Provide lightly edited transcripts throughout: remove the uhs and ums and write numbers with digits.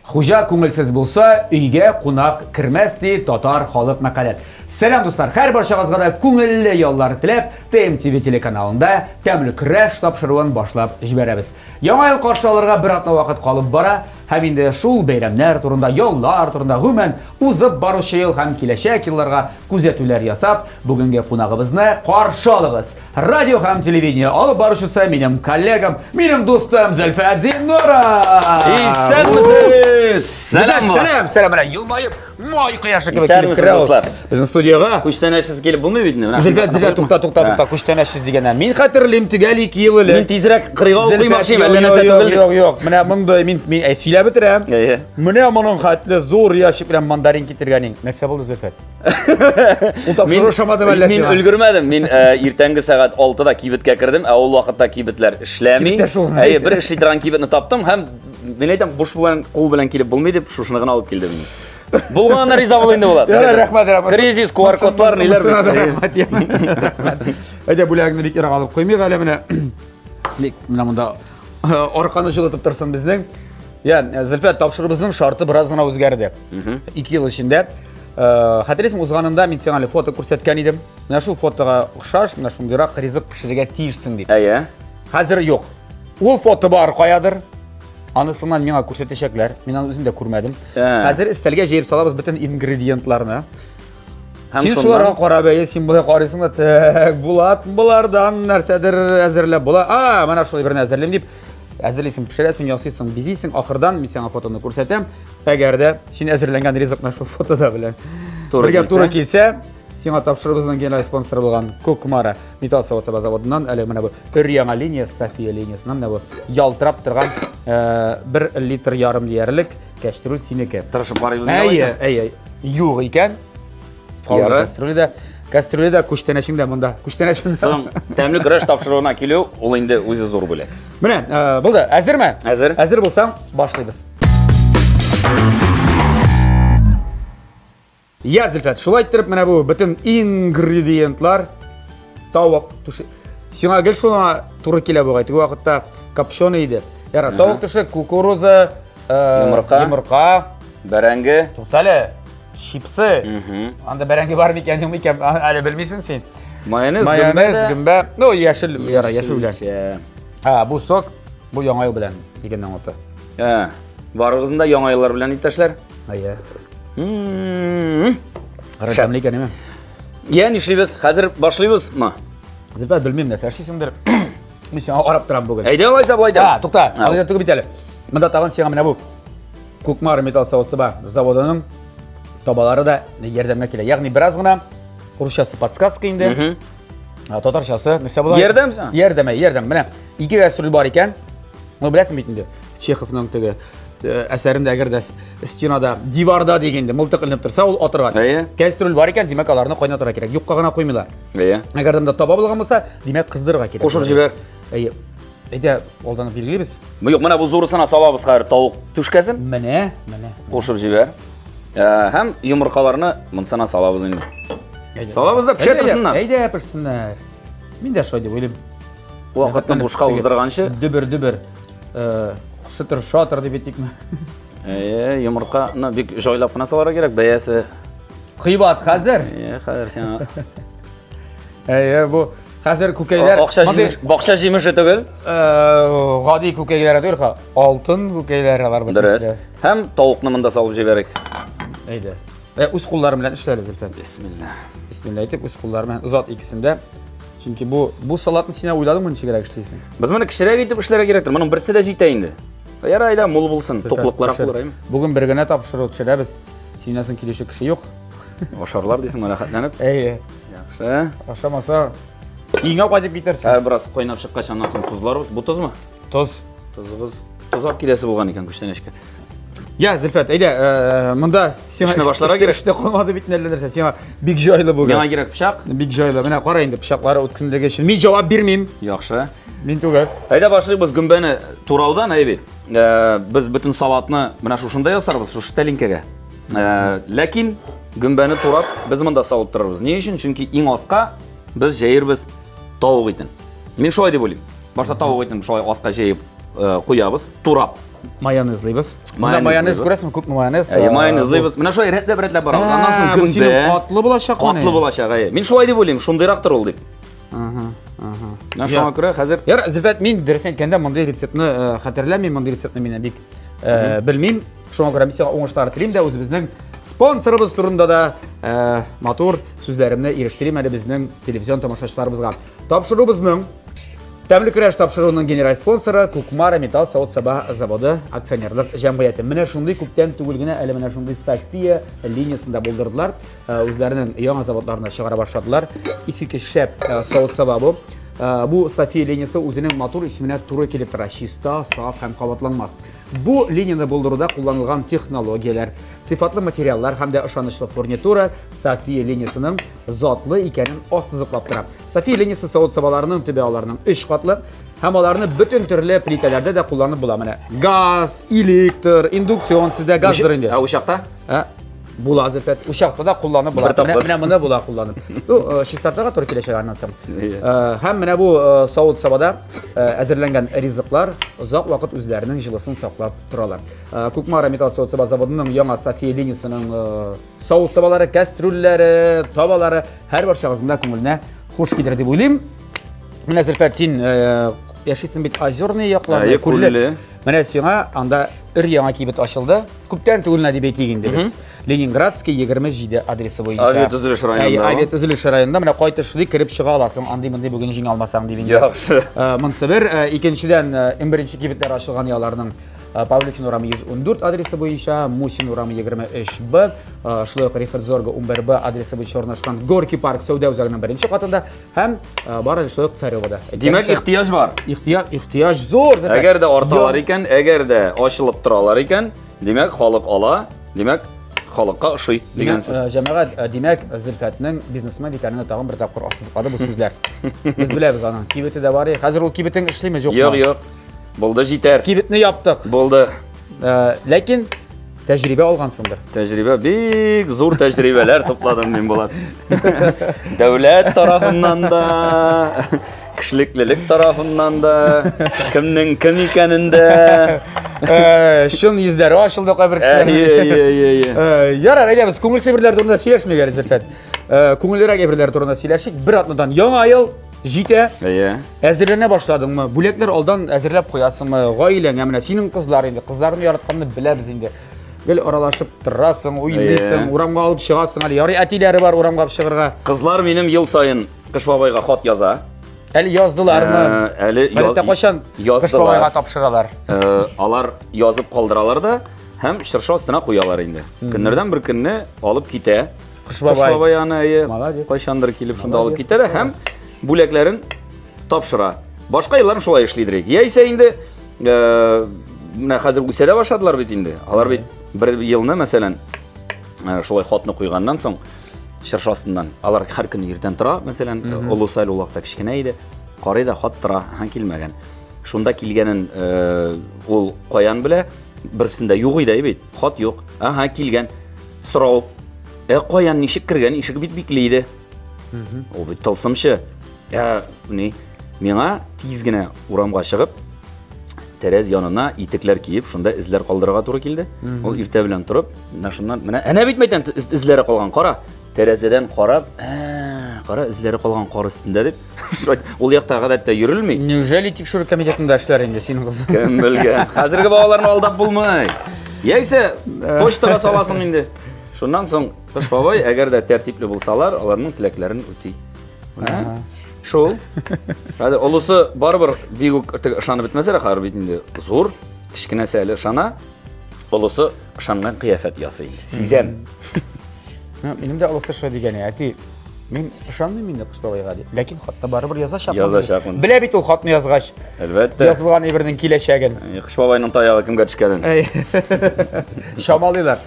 Хуҗа күңелсез булса, өйгә кунак кермәс, ди татар халык мәкале. Сәлам, дуслар! Һәр барчагызга да күңелле яллар теләп, ТМТВ телеканалында Тәмле көрәш тапшыруын башлап җибәрәбез. Яңа ел каршы алырга бер атна вакыт калып бара, һәм инде шул бәйрәмнәр турында, яллар турында, гомумән, узып баручы ел һәм киләчәк елларга күзәтүләр ясап, бүгенге кунагыбызны каршы алыгыз. Радио һәм телевидение алып баручысы минем коллегам, минем дустым Зөлфәт Зиннуров. Исәнмесез! Сәлам, сәлам, сәлам. Менә елмаеп, май кояшы кебек килеп Исәнмесез, керә ул. дуслар. Безнең студиягә. Күчтәнәчсез килеп булмый бит инде. Менә Зөлфәт, Зөлфәт, тукта, тукта, тукта, күчтәнәчсез дигәннән. Мин хәтерлим, төгәл 2 ел элек. Мин тизрәк кырыйга Зөлфәт, укыймакчы, юк, әллә нәрсә юк, түгел. Юк, юк, менә мондый мин мин әй, сөйләп бетерәм. Әйе. Менә моның хәтле зур ящик белән мандарин китергән. Нәрсә булды, Зөлфәт? Ул тапшыру ошамады әллә Мин сиңа? өлгермәдем. Мин иртәнге сәгать 6-да кибеткә кердем, ә ул вакытта кибетләр эшләми. Кибеттә шул. Әйе, бер эшли торган кибетне таптым һәм мин әйтәм, буш белән кул белән килеп булмый дип, шушыны гына алып килдем. Булганына риза бул инде Булат. Ярар, рәхмәт, рәхмәт. Кризис, QR-кодлар, ниләр Монысына да бит. рәхмәт, рәхмәт. Әйдә, бүләгеңне бик ерак алып куймыйк әле менә. Бик менә монда арканы җылытып торсын безнең. Я, Зөлфәт, тапшыруыбызның шарты бераз гына үзгәрде. 2 ел эчендә. Хәтерлисең, узганында мин сиңа әле фото күрсәткән идем. Менә шул фотога охшаш, менә шундыйрак ризык пешерергә тиешсең дип. Әйе. Хәзер юк. Ул фото бар каядыр. Анысыннан миңа күрсәтәчәкләр. Мин аны үзем дә күрмәдем. Хәзер өстәлгә җыеп салабыз бөтен ингредиентларны. Һәм Син шуларга карап, әйе, син болай карыйсың да, так, Булат, болардан нәрсәдер әзерләп була. А, менә шулай берне әзерлим дип әзерлисең, пешерәсең, ясыйсың, бизисең. Ахырдан мин сиңа фотоны күрсәтәм. Әгәр дә син әзерләнгән ризыкны шул фотода белән Туры бергә килсә. туры килсә, сиңа тапшырыбызның генераль спонсоры булган Кукмара металл савыт-саба заводыннан әле менә бу өр-яңа линия, София линиясеннән менә бу ялтырап торган 1 литр ярым диярлек кәчтрүл синеке. Тырышып карыйбыз инде Әйе, алайса. әйе. Юк икән. Калды Ярар. кастрюле Кастрюле дә күчтәнәчең дә монда. Күчтәнәчең дә. Соң тәмле көрәш тапшыруына килү ул инде үзе зур бүләк. Менә, булды. Әзерме? Әзер. Әзер булсаң, башлыйбыз. Я, Зөлфәт, шулай иттереп менә бу бөтен ингредиентлар тавык түше. Сиңа гел шуңа туры килә бугай. Теге вакытта копченый иде. Яра, тавык түше, кукуруза, Йомырка. йомырка, Бәрәңге. Туктале, чипсы. Анда бәрәңге бар микән, юк микән, әле белмисең син. Майонез, Майонез, гөмбә. Ну, яшел, яра, яшел белән. А, бу сок, бу яңа ел белән дигәнне аңлата. Ә, барыгызны да яңа еллар белән, иптәшләр. Әйе. Шәп. Тәмле икән, әйме? Я, нишлибез? Хәзер башлыйбызмы? Зөлфәт, белмим, нәрсә эшлисеңдер. Мин сиңа карап торам бүген. Әйдә алайса болай да. А, тукта, алайса түгел бит әле. Монда тагын сиңа менә бу Кукмара металл савыт-саба заводының табалары да ярдәмгә килә. Ягъни бераз гына русчасы подсказка инде. Татарчасы нәрсә була? Ярдәм сиңа? Ярдәм, ярдәм. Менә ике кастрюль бар икән. Ну, беләсең бит инде. Чеховның теге әсәрендә әгәр дә стенада, диварда дигәндә мылтык эленеп торса, ул атырга тиеш. Кастрюль бар икән, димәк, аларны кайнатырга кирәк. Юкка гына куймыйлар. Әйе. Әгәр дә монда таба булган булса, димәк, кыздырырга кирәк. Кушып җибәр. Әйе. Әйдә, алдан билгелибез. Юк, менә бу зурысына салабыз хәзер тавык түшкәсен. Менә, менә. Кушып җибәр. Һәм йомыркаларны монсына салабыз инде. Салабыз да пешә торсыннар. Әйдә, пешсеннәр. Мин дә шулай дип уйлыйм. Вакытны бушка уздырганчы. Дөбер-дөбер. Шытыр-шатыр дип әйтикме? Әйе, йомырканы бик җайлап кына салырга кирәк, бәясе кыйбат хәзер. Әйе, хәзер сиңа. Әйе, бу хәзер күкәйләр Акча җимеш, бакча җимеше түгел. Гади күкәйләр түгел, ха, алтын күкәйләр алар бит. Дөрес. Һәм тавыкны монда салып җибәрик. Әйдә. Үз кулларым белән эшлә әле, Зөлфәт. Бисмилла. Бисмилла әйтеп, үз кулларым белән озат икесен дә. Чөнки бу бу салатны син уйладыңмы ничегрәк эшлисең? Без моны кечерәк итеп эшләргә кирәктер. Моның берсе дә җитә инде. Ярар, әйдә, мул булсын, туклыклырак булыр, әйме? Бүген бер генә тапшыру төшерәбез. Синнән соң килүче кеше юк. Ашарлар дисең, рәхәтләнеп. Әйе. Яхшы. Ашамаса, өеңә кайтып китерсең. Ә бераз кайнап чыккач, аннан соң тозларбыз. Бу тозмы? Тоз. Тозыбыз. Тоз алып киләсе булган икән күчтәнәчкә. Я, Зөлфәт, әйдә, монда сиңа Эшне башларга кирәк. Эшне калмады бит әллә нәрсә. Сиңа бик җайлы бүген. Миңа кирәк пычак. Бик җайлы. Менә кара инде пычаклары үткенлеге өчен. Мин җавап бирмим. Яхшы. Мин түгел. Әйдә башлыйбыз гөмбәне тураудан, әйе бит. Без бөтен салатны менә шушында ясарбыз, шушы тәлинкәгә. Ләкин гөмбәне турап без монда салып торырбыз. Ни өчен? Чөнки иң аска без җәербез тавык итен. Мин шулай дип уйлыйм. Башта тавык итен шулай аска җәеп куябыз, турап. Майонезлыйбыз. Монда майонез күрәсеңме, күпме майонез? Әйе, майонезлыйбыз. Менә шулай рәтләп-рәтләп барабыз. Аннан соң гөмбә. Катлы булачак. Катлы булачак, әйе. Мин шулай дип уйлыйм, шундыйрактыр ул дип. Ага, ага. Менә шуңа күрә хәзер Яр, Зөлфәт, мин дөресен әйткәндә мондый рецептны хәтерләмим, мондый рецептны мин бик белмим. Шуңа күрә мин сиңа уңышлар телим дә үзебезнең спонсорыбыз турында да матур сүзләремне ирештерим әле безнең телевизион тамашачыларыбызга. Тапшыруыбызның Тәмле көрәш тапшыруының генераль спонсоры Кукмара металл савыт-саба заводы акционерлык җәмгыяте. Менә шундый күптән түгел генә әле менә шундый София линиясендә булдырдылар. Үзләренең яңа заводларына чыгара башладылар. Искиткеч шәп савыт-саба бу. Бу София линиясе үзенең матур исеменә туры килеп тора. Чиста, саф һәм кабатланмас. Бу линияне булдыруда кулланылган технологияләр, сыйфатлы материаллар һәм дә ышанычлы фурнитура София линиясенең затлы икәнен ассызыклап тора. София линиясе савыт-сабаларының төбе аларның өч катлы һәм аларны бөтен төрле плитәләрдә дә кулланып була. Менә газ, электр, индукцион сездә газдыр инде. Ә учакта? Ә, була Зөлфәт. Учакта да кулланып була. Менә, менә моны була кулланып. Ну, э, чистартырга туры киләчәк аннан соң. Э, һәм менә бу э, савыт-сабада әзерләнгән ризыклар озак вакыт үзләренең җылысын саклап торалар. Кукмара металл савыт-саба заводының яңа София линиясенең Савыт-сабалары, кәстрүлләре, табалары һәрбер чагызында күңеленә хуш килер дип уйлыйм. Менә Зөлфәт, син э, яшисең бит Озерный якларында, Әйе, Күлле. Менә сиңа анда өр яңа кибет ачылды. Күптән түгел генә дип әйтик инде без. Ленинградский 27 адресы буенча. Авиатөзелеш районында. Әйе, авиатөзелеш районында. Менә кайтышлый кереп чыга аласың. Андый-мондый бүген җиңә алмасаң дип инде. Яхшы. Э, монысы бер. Э, икенчедән, иң беренче кибетләр ачылган яларның Э, Павлихин урамы 114 адресы буенча, Мусин урамы 23Б, э, шулай ук Рихард Зорга 11Б адресы буенча урнашкан Горький парк сәүдә үзәгенең беренче катында һәм э, бар әле шулай ук Царевода. Димәк, ихтыяҗ бар. Ихтыяҗ, ихтыяҗ зур. Әгәр дә арталар икән, әгәр дә ачылып торалар икән, димәк, халык ала, димәк, халыкка ошый дигән сүз. Җәмәгать, димәк, Зөлфәтнең бизнесмен икәнен тагын бер тапкыр ассызыклады бу сүзләр. Без беләбез аның кибете дә бар. Хәзер ул кибетең эшлиме, юкмы? Юк, юк. Булды, җитәр. Кибетне яптык. Булды. Э, ләкин тәҗрибә алгансыңдыр. Тәҗрибә бик зур тәҗрибәләр тупладым мин Булат. Дәүләт тарафыннан да, кешелеклелек тарафыннан да, кемнең кем икәнен дә. Э, чын йөзләре ачылды кайбер кешеләрнең. Әйе, әйе, әйе. Э, ярар, әйдә без күңелсез әйберләр турында сөйләшмик әле, Зөлфәт. Күңеллерәк әйберләр турында сөйләшик. Бер атнадан яңа ел җитә. Әйе. Әзерләнә башладыңмы? Бүләкләр алдан әзерләп куясыңмы? Гаиләңә менә синең кызлар инде, кызларны яратканны беләбез инде. Гел аралашып торасың, уйныйсың, урамга алып чыгасың әле. Ярый әтиләре бар урамга алып чыгарга. Кызлар минем ел саен Кыш бабайга хат яза. Әле яздылармы? Э, әле Гадәттә кайчан Кыш бабайга тапшыралар? Э, алар язып калдыралар да һәм чыршы астына куялар инде. Көннәрдән бер көнне алып китә. Кыш бабай. Кыш бабай аны әйе, кайчандыр килеп шунда алып китә дә һәм бүләкләрен тапшыра. Башка елларын шулай эшлидер. Яисә инде э, менә хәзер үсә дә башладылар бит инде. Алар бит бер елны, мәсәлән, э, шулай хатны куйганнан соң чыршы астыннан алар һәр көнне иртән тора, мәсәлән, олысы әле ул вакытта кечкенә иде. Карый да хат тора, һәм килмәгән. Шунда килгәнен э, ул каян белә? Берсендә юк иде бит. Хат юк. Ага, килгән. Сорау. Ә каян ничек кергән? Ишек бит бикле иде. Ул бит тылсымчы. Ә, ни, миңа тиз генә урамга чыгып, тәрәз янына итекләр киеп, шунда эзләр калдырырга туры килде. Ул иртә белән торып, менә шуннан, менә әнә бит мәйтәм, эзләре калган, кара. Тәрәзәдән карап, ә, кара эзләре калган кар өстендә дип. Ул якта гадәттә йөрелми. Неужели тикшерү комитетында эшләр инде синең кызың? Кем белгән. Хәзерге балаларны алдап булмый. Яисә почтага саласың инде. Шуннан соң Кыш бабай, әгәр дә тәртипле булсалар, аларның теләкләрен үти. Менә шул. Хәзер олысы барыбер бик үк теге ышанып бетмәсә дә, хәзер бит инде зур, кечкенәсе әле ышана. Олысы ышанган кыяфәт ясый инде. Сизәм. Минем дә олысы шулай дигән, әти, мин ышанмыйм инде Кыш бабайга дип. Ләкин хатны барыбер язачакмын. Язачакмын. Белә бит ул хатны язгач. Әлбәттә. Язылган әйбернең киләчәген. Кыш бабайның таягы кемгә төшкәнен. Чамалыйлар.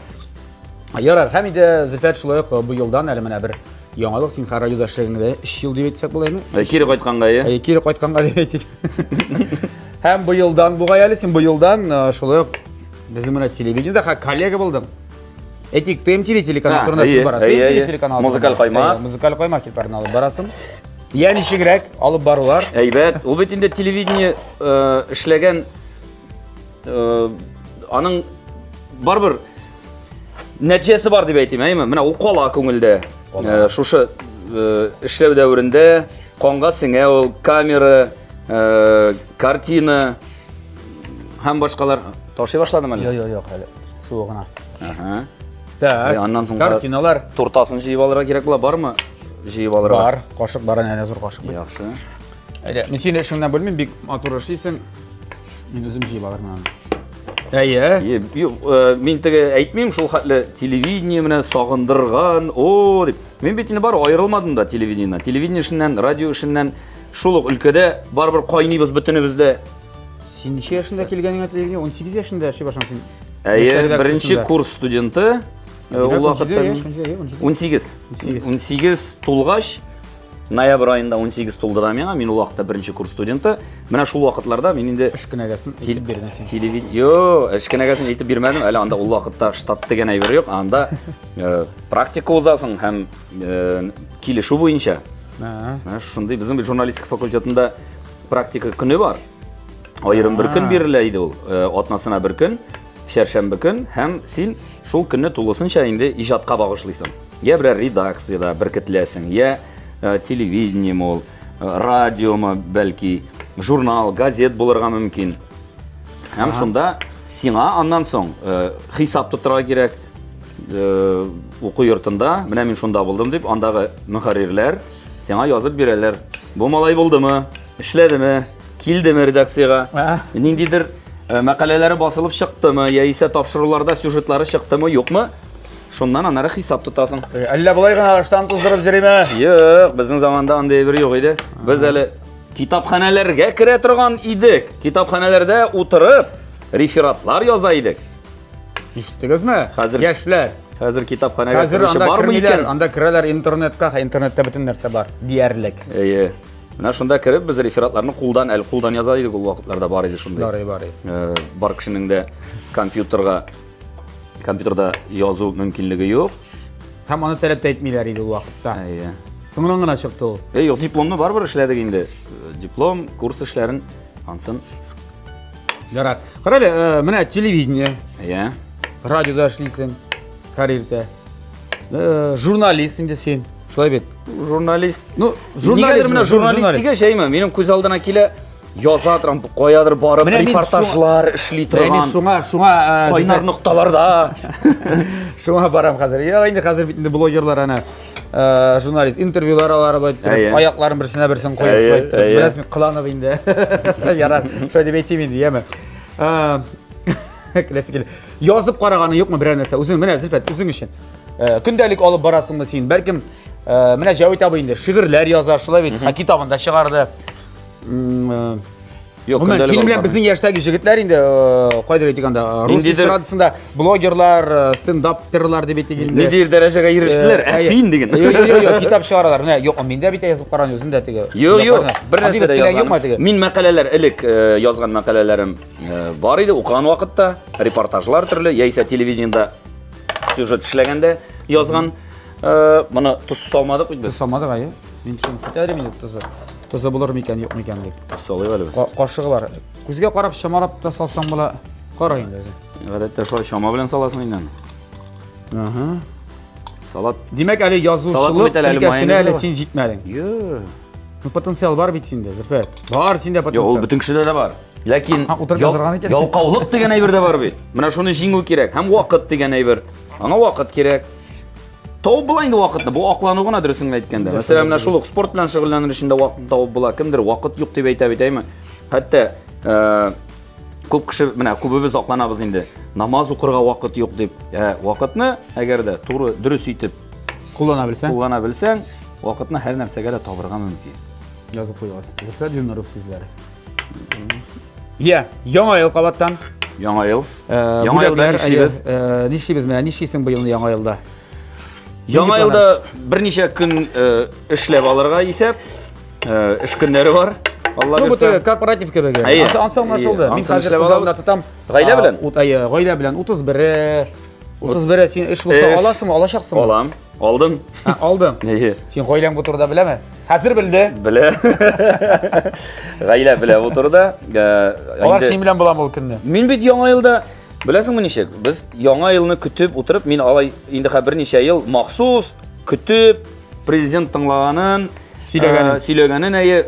Ярар, һәм инде Зөлфәт шулай ук бу елдан әле менә бер яңалык син хәзер радиода эшләгәнгә 3 ел дип әйтсәк була инде. Ә, кире кайтканга, иә. Әйе, кире кайтканга дип әйтик. Һәм бу елдан бугай әле син бу елдан шулай ук безнең менә телевидениедә ха коллега булдың. Әйтик, ТМТВ телеканалы турында сүз бара. ТМТВ телеканалы. Музыкаль каймак. Музыкаль каймак дип алып барасың. Я ничегрәк алып барулар? Әйбәт. Ул бит инде телевидение эшләгән. Аның барыбер нәтиҗәсе бар дип әйтим, әйеме? Менә ул кала күңелдә. Шушы эшләү дәверендә канга сеңә ул камера, картина һәм башкалар. Ташый башладым әллә? Юк, юк, юк, әле суы гына. Ага. Так. Аннан соң картиналар. Тортасын җыеп алырга кирәк була, бармы? Җыеп алырга. Бар, кашык бар, әнә зур кашык. Яхшы. Әйдә, мин сине эшеңнән бүлмим, бик матур эшлисең. Мин үзем җыеп алырмын аны. Әйе. Юк, э, мин теге әйтмим, шул хәтле телевидение менә сагындырган, о дип. Мин бит инде бар аерылмадым да телевидениедән. Телевидение эшеннән, радио эшеннән шул ук өлкәдә барыбер кайныйбыз бөтенебез дә. Син ничә яшендә килгәнеңә телевидение? 18 яшендә эшли башладың син. Әйе, беренче курс студенты. Э, ул вакытта 18. 18 тулгач, ноябрь аенда 18 тулды да миңа, мин ул вакытта беренче курс студенты. Менә шул вакытларда мин инде эш кенәгәсен әйтеп бирдең син. Телевидение, йо, эш кенәгәсен әйтеп бирмәдем. Әле анда ул вакытта штат дигән әйбер юк. Анда э, практика узасың һәм э, килешү буенча. Менә шундый безнең бит журналистика факультетында практика көне бар. Аерым бер көн бирелә иде ул, э, атнасына бер көн, чәршәмбе көн һәм син шул көнне тулысынча инде иҗатка багышлыйсың. Я берәр редакциядә беркетеләсең, я э, телевидениеме ул, э, радиомы, бәлки, журнал, газет булырга мөмкин. Һәм шунда сиңа аннан соң хисап тотырга кирәк. Уку йортында, менә мин шунда булдым дип, андагы мөхәррирләр сиңа язып бирәләр. Бу малай булдымы? Эшләдеме? Килдеме редакциягә? Ниндидер э, мәкаләләре басылып чыктымы, яисә тапшыруларда сюжетлары чыктымы, юкмы? Шуннан аннары хисап тотасың. Э, әллә болай гына ыштан туздырып йөриме? Юк, безнең заманда андый әйбер юк иде. Без әле китапханәләргә керә торган идек. Китапханәләрдә утырып, рефератлар яза идек. Ишеттегезме? Хәзер яшьләр. Хәзер китапханәгә Хәзер анда бармы икән? Анда керәләр интернетка, интернетта бөтен нәрсә бар диярлек. Әйе. Менә шунда кереп без рефератларны кулдан, әле кулдан яза идек ул вакытларда бар иде шундый. Бар, бар. Э, бар кешенең дә компьютерга компьютерда язу мөмкинлеге юк. Һәм аны таләп тә итмиләр иде ул вакытта. Әйе. Соңыннан гына чыкты ул. Әй, юк, дипломны барыбер эшләдек инде. Э, диплом, курс эшләрен ансын. Ярар. Кара әле, э, менә телевидение. Әйе. Радиода эшлисең, һәр иртә. Э, журналист инде син. Шулай бит. Журналист. Ну, журналист. Нигәдер менә журналист дигәч, әйме, минем күз алдына килә яза торган, каядыр барып репортажлар эшли торган. Менә шуңа, шуңа э, кайнар нокталарда. Шуңа барам хәзер. Я инде хәзер бит инде блогерлар әнә э, журналист интервьюлар алар болай иттереп, аякларын берсенә берсен куеп шулай иттереп, беләсеңме, кыланып инде. Ярар, шулай дип әйтим инде, яме. Киләсе килә. Язып караганы юкмы берәр нәрсә? Үзең менә Зөлфәт, үзең өчен. Э, көндәлек алып барасыңмы син? Бәлкем, э, менә Җәвит абый инде шигырьләр яза, шулай бит, китабын да чыгарды. Э, Юк, Гомумән, көндәлек синең алып белән безнең яшьтәге җегетләр инде, кайдыр әйтик анда, рус эстрадасында блогерлар, стендапперлар дип әйтик инде. Ниндидер дәрәҗәгә ирештеләр, ә син диген. Юк, юк, юк, китап чыгаралар. Менә, юк, мин дә бит язып караган үзем дә теге. Юк, юк, бер нәрсә дә язганым. Мин мәкаләләр элек язган мәкаләләрем Бар иде укыган вакытта, репортажлар төрле, яисә телевидениедә сюжет эшләгәндә язган. Моны тоз салмадык бит без. Тоз салмадык, әйе. Мин төшенеп китә идем инде тозы. Тозы булыр микән, юк микән дип. Тоз салыйк әле без. Кашыгы бар. Күзгә карап чамалап та салсаң була. Кара инде үзе. Гадәттә шулай чама белән саласың инде аны. Ага. Салат. Димәк, әле язучылык өлкәсенә әле син җитмәдең. Юк. Ну, потенциал бар бит синдә, Зөлфәт. Бар синдә потенциал. Юк, ул бөтен кешедә дә бар. Ләкин ялкаулык дигән әйбер дә бар бит. Менә шуны җиңү кирәк. Һәм вакыт дигән әйбер. Аңа вакыт кирәк. Табып була инде вакытны. Бу аклану гына дөресен генә әйткәндә. Мәсәлән, менә шул ук спорт белән шөгыльләнер өчен дә вакытны табып була. Кемдер вакыт юк дип әйтә бит, әйме? Хәтта э, күп кеше, менә күбебез акланабыз инде. Намаз укырга вакыт юк дип. Ә вакытны, әгәр дә туры, дөрес итеп куллана белсәң, куллана белсәң, вакытны һәр нәрсәгә дә табырга мөмкин. Язып куегыз. Зөфәр Зиннуров сүзләре. Я, яңа ел кабаттан. Яңа ел. Э, яңа елда нишлибез? Э, нишлибез менә, нишлисең быел яңа елда? Яңа елда берничә көн э, эшләп алырга исәп. Эш көннәре бар. Алла ну, бирсә. Ну, корпоратив кебек. Ансы аңлашылды. Мин хәзер күз алдында тотам. Гаилә белән? Гаилә белән 31-е 31-е син эш булса аласыңмы, алачаксыңмы? Алам. Алдым. Алдың. Әйе. Син гаиләң бу турыда беләме? Хәзер белде. Белә. Гаилә белә бу турыда. Э, Алар син белән буламы ул көнне? Мин бит яңа елда беләсеңме ничек? Без яңа елны көтеп утырып, мин алай инде хәзер берничә ел махсус көтеп президент тыңлаганын, сөйләгәнен, э, сөйләгәнен әйе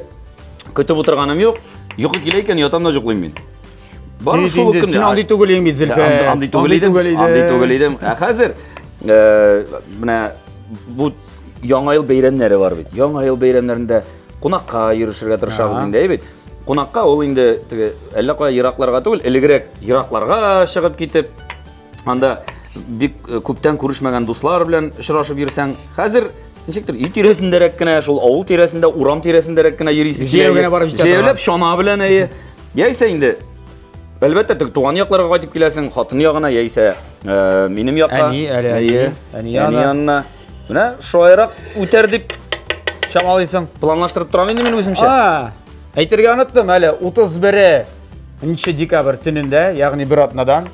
көтеп утырганым юк. Йокы килә икән, ятам да йоклыйм мин. Бары шул ук көнне. Син андый түгел идең бит, Зөлфәт. Андый түгел идем. Андый түгел идем. Ә хәзер э, менә бу Яңа ел бәйрәмнәре бар бит. Яңа ел бәйрәмнәрендә кунакка йөрешергә тырышабыз инде, әй бит. Кунакка ул инде теге әллә кая еракларга түгел, элегрәк еракларга чыгып китеп, анда бик э, күптән күрешмәгән дуслар белән очрашып йөрсәң, хәзер ничектер өй тирәсендәрәк кенә, шул авыл тирәсендә, урам тирәсендәрәк кенә йөрисең. Җәяү генә барып җитә. Җәяүләп чана белән әйе. Яисә инде Әлбәттә, тик туган якларга кайтып киләсең, хатын ягына яисә э, минем якка. Әни, әле әни, әни янына. Менә шулайрак үтәр дип чамалыйсың. Планлаштырып торам инде мин үземчә. А, әйтергә оныттым, әле 31 декабрь төнендә, ягъни бер атнадан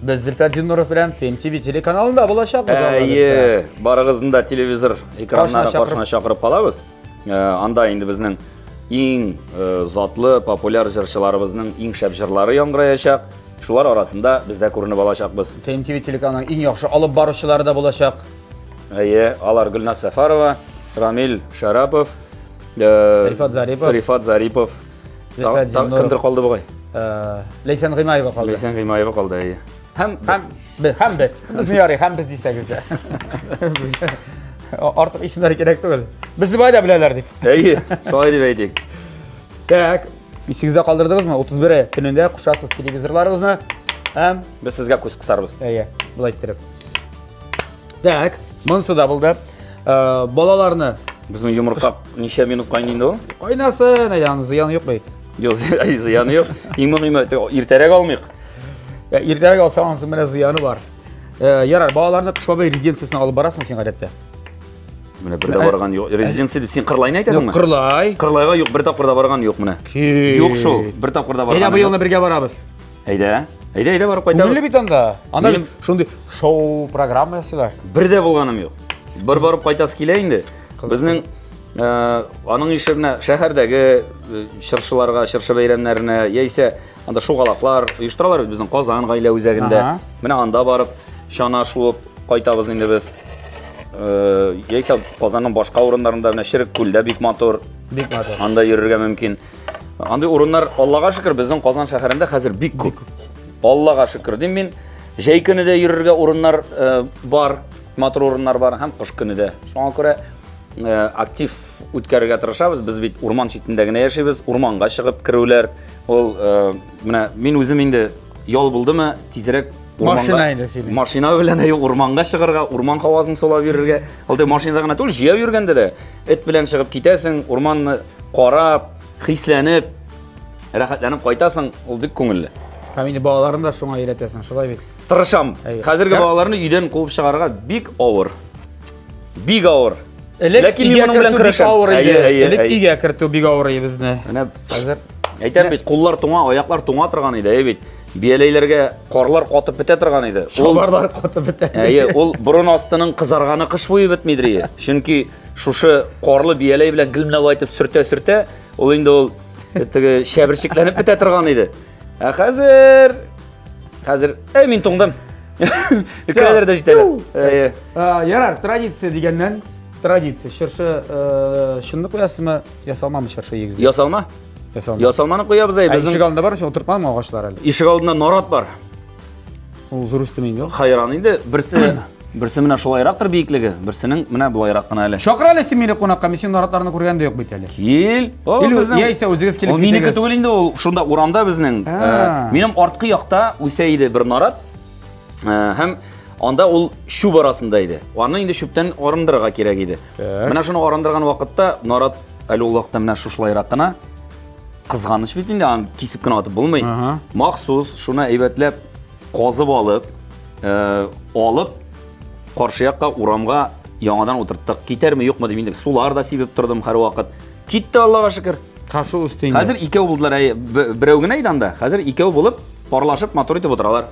без Зөлфәт Зиннуров белән ТМТВ телеканалында булачакбыз. Әйе, барыгызны да телевизор экраннары каршына чакырып калабыз. Э, анда инде безнең иң э, затлы, популяр җырчыларыбызның иң шәп җырлары яңгыраячак. Шулар арасында без дә күренеп алачакбыз. ТМТВ телеканалының иң яхшы алып баручылары да булачак. Әйе, алар Гөлназ Сәфәрова, Рамил Шәрапов, э, Рифат Зарипов. Рифат Зарипов. Кемдер калды бугай? Ләйсән Гыймаева калды. Ләйсән Гыймаева калды, әйе. Һәм без. Һәм без. Без не ярый, һәм без дисәгез дә. Артык исемнәр кирәк түгел. Безне болай да беләләр дип. Әйе, шулай дип әйтик. Так, исегездә калдырдыгызмы? 31 көнендә кушасыз телевизорларыгызны һәм без сезгә күз кысарбыз. Әйе, болай иттереп. Так, монысы да булды. Э, балаларны Безнең йомырка ничә минут кайный инде ул? Кайнасын, әйдә, аның зыяны юк бит. Юк, зыяны юк. Иң мөһиме, иртәрәк алмыйк. Иртәрәк алсаң, анысы менә зыяны бар. Э, ярар, балаларны Кыш бабай резиденциясенә алып барасың син гадәттә. Менә бер дә барган юк. Резиденция дип син Кырлайны әйтәсеңме? Юк, Кырлай. Кырлайга юк, бер тапкыр да барган юк менә. Юк шул, бер тапкыр да барган. Әйдә, бу елны бергә барабыз. Әйдә. Әйдә, әйдә барып кайтабыз. Күңелле бит анда. Анда бит шундый шоу программа ясыйлар. Бер дә булганым юк. Бер барып кайтасы килә инде. Безнең э, аның ише менә шәһәрдәге э, чыршыларга, чыршы бәйрәмнәренә яисә анда шугалаклар оештыралар бит безнең Казан гаилә үзәгендә. Менә анда барып чана шуып кайтабыз инде без. Э, яисә Казанның башка урыннарында менә Черек күлдә бик матур. Бик матур. Анда йөрергә мөмкин. Андый урыннар, Аллага шөкер, безнең Казан шәһәрендә хәзер бик күп. Аллага шөкер дим мин. Җәй көне дә йөрергә урыннар э, бар, матур урыннар бар һәм кыш көне дә. Шуңа күрә э, актив үткәрергә тырышабыз. Без бит урман читендә генә яшибез. Урманга чыгып керүләр, ул э, менә мин үзем инде ял булдымы, тизрәк урманга, машина инде синең. Машина белән әйе урманга чыгарга, урман һавасын сулап йөрергә. Ул машинада гына түгел, җәяү йөргәндә дә эт белән чыгып китәсең, урманны карап, хисләнеп, рәхәтләнеп кайтасың, ул бик күңелле. Һәм инде балаларны да шуңа өйрәтәсең, шулай бит? Тырышам. Хәзерге балаларны өйдән куып чыгарырга бик авыр. Бик авыр. Элек Ләкин мин моның белән көрәшәм. Авыр иде. Элек өйгә кертү бик авыр иде безне. Менә хәзер әйтәм бит, куллар туңа, аяклар туңа торган иде, әйе бит. Бияләйләргә карлар катып бетә торган иде. Чалбарлар катып бетә. Әйе, ул борын астының кызарганы кыш буе бетмидер иде. Чөнки шушы карлы бияләй белән гел менә болай итеп сөртә-сөртә, ул инде ул теге шәберчекләнеп бетә торган иде. Ә хәзер хәзер әй мин туңдым. Керәләр дә җитәләр. Әйе. Ярар, традиция дигәннән, традиция. Чыршы э, чынны куясызмы, ясалмамы чыршы егезгә? Ясалма. Ясалма. Ясалманы куябыз әй безнең. Ишек алдында бар, син утыртмадыңмы агачлар әле? Ишек алдында нарат бар. Ул зур үстеме инде ул? Хайран инде, берсе берсе менә шулайрактыр биеклеге, берсенең менә болайрак кына әле. Чакыр әле син мине кунакка, мин синең наратларны күргән дә юк бит әле. Кил. О, безнең яисә үзегез килеп Ул минеке түгел инде, ул шунда урамда безнең. Э, минем арткы якта үсә иде бер нарат. Э, һәм анда ул чүп арасында иде. Аны инде чүптән арындырырга кирәк иде. Менә шуны арындырган вакытта нарат әле ул вакытта менә шушылайрак кына кызганыч бит инде, аны кисеп кенә атып булмый. Махсус шуны әйбәтләп казып алып, э, алып каршы якка урамга яңадан утырттык. Китәрме, юкмы дип инде сулар да сибеп тордым һәрвакыт. Китте, Аллага шөкер. Каршы үсте инде. Хәзер икәү булдылар, әй, берәү генә иде анда. Хәзер икәү булып, парлашып матур итеп утыралар.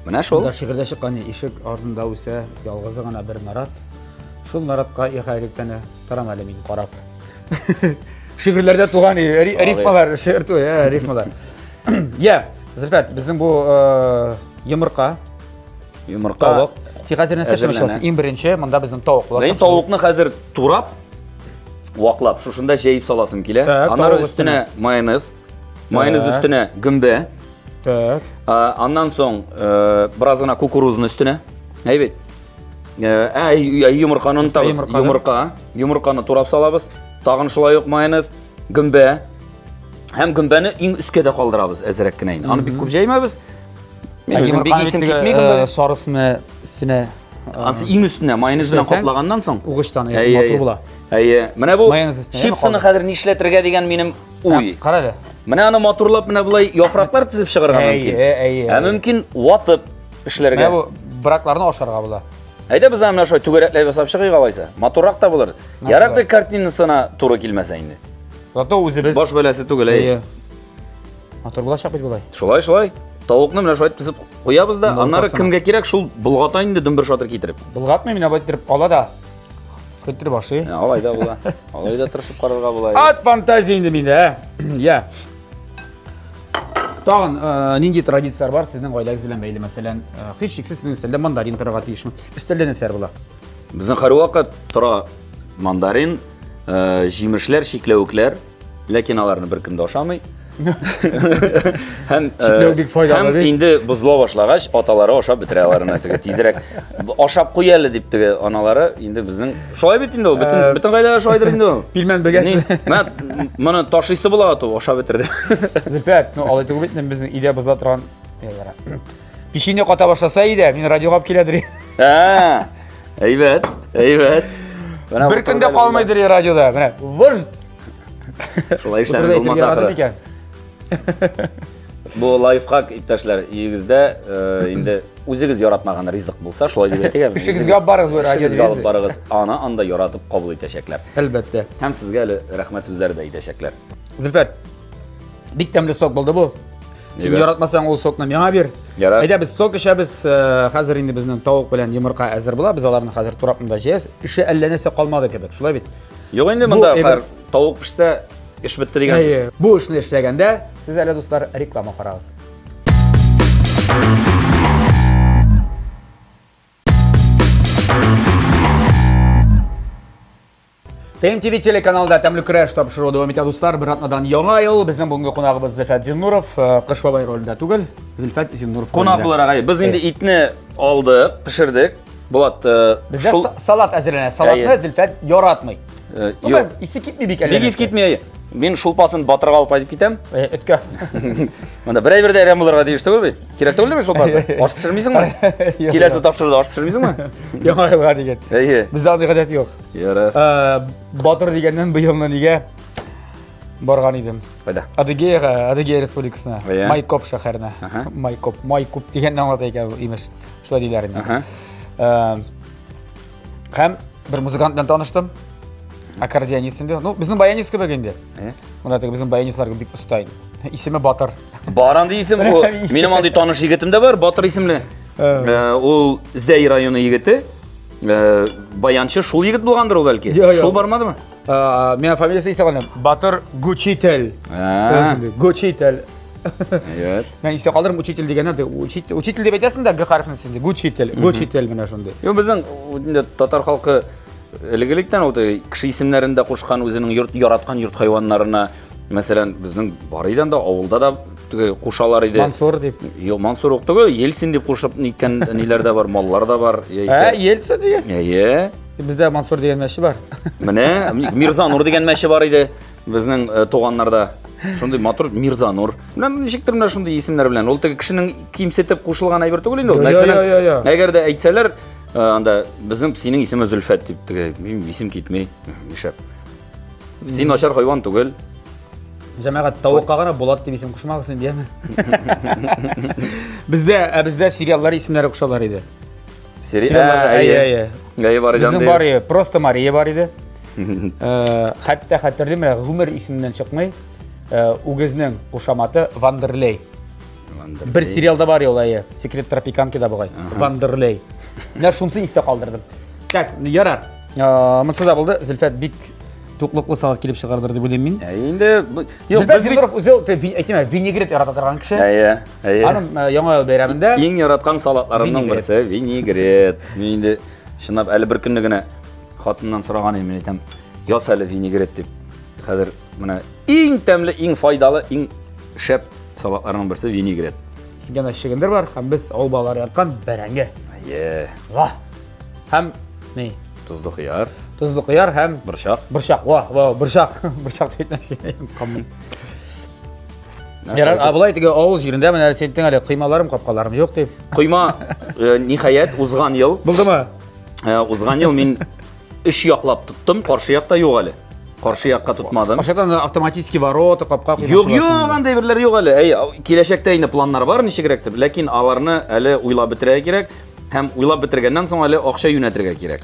Менә шул. Монда шигырьдә чыккан ишек артында үсә ялгызы гына бер нарат. Шул наратка ихәлектәне торам әле мин карап. Шигырьләрдә туган рифмалар, шигырь түгел, ә, рифмалар. Я, Зөлфәт, безнең бу йомырка, йомырка, тавык. Син хәзер нәрсә эшләмәкче буласың? Иң беренче монда безнең тавык булачак. Мин тавыкны хәзер турап, ваклап, шушында җәеп саласым килә. Аннары өстенә майонез, майонез өстенә гөмбә. Так. Аннан соң бераз гына кукурузны өстенә. Әйбәт. Ә, йомырканы онытабыз. Йомырка. Йомырканы турап салабыз. Тагын шулай ук майонез, гөмбә. Һәм гөмбәне иң өскә дә калдырабыз әзрәк кенә инде. Аны бик күп җәймәбез. Мин үзем бик исем китми гөмбә. Сарысны өстенә. Ансы иң өстенә майонез белән каплаганнан соң. Угычтан матур була. Әйе. Менә бу чипсыны хәзер нишләтергә дигән минем уй. Кара әле. Менә аны матурлап менә болай яфраклар тезеп чыгарга мөмкин. Әйе, әйе. Ә мөмкин ватып эшләргә. Менә бу бракларны ашарга була. Әйдә без аны менә шулай түгәрәкләп ясап чыгыйк алайса. Матуррак та булыр. Ярар да картинасына туры килмәсә инде. Зато үзебез. Баш бәласе түгел, әйе. Матур булачак бит болай. Шулай, шулай. Тавыкны менә шулай тезеп куябыз да, аннары кемгә кирәк, шул болгата инде дөмбер шатыр китереп. Болгатмый, менә болай иттереп ала да. Көттереп ашый. Алай да була. Алай да тырышып карарга була. Ат фантазия инде миндә, ә. Я. Тагын э, нинди традицияләр бар сезнең гаиләгез белән бәйле, мәсәлән, э, һичшиксез сезнең өстәлдә мандарин торырга тиешме? Өстәлдә нәрсәләр була? Безнең һәрвакыт тора мандарин, э, җимешләр, чикләвекләр. Ләкин аларны беркем дә ашамый. Һәм Чикләү бик файдалы һәм бит. инде бозыла башлагач, аталары ашап бетерә аларны теге тизрәк. Ашап куй әле дип теге аналары инде безнең шулай бит инде ул, бөтен бөтен гаиләдә шулайдыр инде ул. Пилмән бегәсе. Ни, Менә моны ташыйсы була ату, ашап бетерде. Зөлфәт, ну алай түгел бит, инде безнең өйдә бозыла торган яра. Печенье ката башласа өйдә, мин радиога алып киләдер. Ә, әйбәт, әйбәт. Менә Бер көндә калмыйдыр радиода. Менә выж Шулай эшләмәк булмаса ахыры. Бу лайфхак, иптәшләр, өегездә э, инде үзегез яратмаган ризык булса, шулай дип әйтик әле. Эшегезгә алып барыгыз бу радио Эшегезгә алып барыгыз. Аны анда яратып кабул итәчәкләр. Әлбәттә. Һәм сезгә әле рәхмәт сүзләре дә әйтәчәкләр. Зөлфәт, бик тәмле сок булды бу. Син яратмасаң, ул сокны миңа бир. Ярар. Әйдә, без сок эчәбез. Э, хәзер инде безнең тавык белән йомырка әзер була. Без аларны хәзер турап монда җәябез. Эше әллә нәрсә калмады кебек, шулай бит? Юк инде монда хәзер тавык пешсә, эш бетте дигән сүз. Бу эшне эшләгәндә, сез әле, дуслар, реклама карагыз. ТМТВ телеканалында Тәмле көрәш тапшыруы дәвам итә, дуслар. Бер атнадан яңа ел. Безнең бүгенге кунагыбыз Зөлфәт Зиннуров. Э, Кыш бабай ролендә түгел, Зөлфәт Зиннуров. Кунак буларак, әй, без инде итне алдык, пешердек. Булат, э, Бездә шул салат әзерләнә. Салатны Әйе. Зөлфәт яратмый. Э, Ну, юк. Исе китми бик әллә. Бик ис китми. Әйе. Мин шулпасын батырга алып кайтып китәм. Э, Өткә. Монда бер әйбер дә әрәм булырга тиеш түгел бит. Кирәк түгел бит шулпасы. Аш пешермисеңме? Юк, Киләсе тапшыруда аш пешермисеңме? Яңа елга дигән. Әйе. Бездә андый гадәт юк. Ярар. Э, Батыр дигәннән быелны нигә барган идем? Кайда? Адыгеяга, Адыгея республикасына, Әйе. Майкоп шәһәренә. Аһа. Майкоп, Майкоп дигәнне аңлата икән ул, имеш. Шулай диләр инде. Аһа. Э, Һәм бер музыкант белән таныштым. Аккордеонист инде. Ну, безнең баянист кебек инде. Э? Монда теге безнең баянистлар бик оста инде. Исеме Батыр. Бар андый исем. Ул, минем андый таныш егетем дә бар, Батыр исемле. Э. Э, ул Зәй районы егете. Э, баянчы шул егет булгандыр ул бәлки. Йо, йо. Шул бармадымы? Миңа фамилиясе истә калган. Батыр Гучитель. А. Гучитель. Әйбәт. Мин истә калдырдым, учитель дигәннән дә учитель, учитель дип әйтәсең дә Г хәрефен син. Гучитель, гучитель менә шундый. Юк, безнең инде татар халкы элек-электән ул кеше исемнәрен дә кушкан үзенең йорт яраткан йорт хайваннарына. Мәсәлән, безнең бар иде анда авылда да теге кушалар иде. Мансур дип. Юк, Мансур ук түгел, Ельцин дип кушып ниткән ниләр дә бар, маллар да бар. Ә, Ельцин дигән? Әйе. Бездә Мансур дигән мәче бар. Менә Мирзанур дигән мәче бар иде безнең э, туганнарда. Шундый матур Мирзанур. Менә ничектер менә шундый исемнәр белән. Ул теге кешенең кимсетеп кушылган әйбер түгел инде ул. Мәсәлән, әгәр дә әйтсәләр, э, анда безнең синең исеме Зөлфәт дип теге минем исем китми. Нишләп? Син начар хайван түгел. Җәмәгать, тавыкка гына Булат дип исем кушмагыз инде, яме. Бездә, ә бездә сериаллар исемнәре кушалар иде. Сериаллар, әйе, әйе. Әйе, бар иде. Безнең бар иде, просто Мария бар иде. Э, хәтта хәтерлим, менә гомер исеменнән чыкмый. Э, үгезнең кушаматы Вандерлей. Бер сериалда бар ул, әйе. Секрет тропиканкида бугай. Вандерлей. Менә шунысы истә калдырдым. Так, ярар. Монысы да булды. Зөлфәт бик туклыклы салат килеп чыгардыр дип уйлыйм мин. Ә инде юк, без бит үзе әйтим, винегрет ярата торган кеше. Әйе, әйе. Аның Яңа ел бәйрәмендә иң яраткан салатларымның берсе винегрет. Мин инде чынлап әле бер көнне генә хатыннан сораган идем, мин әйтәм, яс әле винегрет дип. Хәзер менә иң тәмле, иң файдалы, иң шәп салатларның берсе винегрет. Янә чөгендер бар һәм без авыл балалары яраткан бәрәңге. Әйе. Вах! Һәм ни? Тозлы кыяр. Тозлы кыяр һәм борчак. Борчак, ва, ва, борчак. Борчак дип әйтмәкче. Ярар, ә болай теге авыл җирендә менә син әйттең әле коймаларым, капкаларым юк дип. Койма, э, ниһаять, узган ел. Булдымы? Э, узган ел мин өч яклап тоттым, каршы якта юк әле. Каршы якка тотмадым. Каршы яктан автоматический ворота, капка Юк, юк, андай берләр юк әле. Әй, киләчәктә инде планнар бар ничегрәк дип, ләкин аларны әле уйлап бетерергә кирәк. Һәм уйлап бетергәннән соң әле акча юнәтергә кирәк.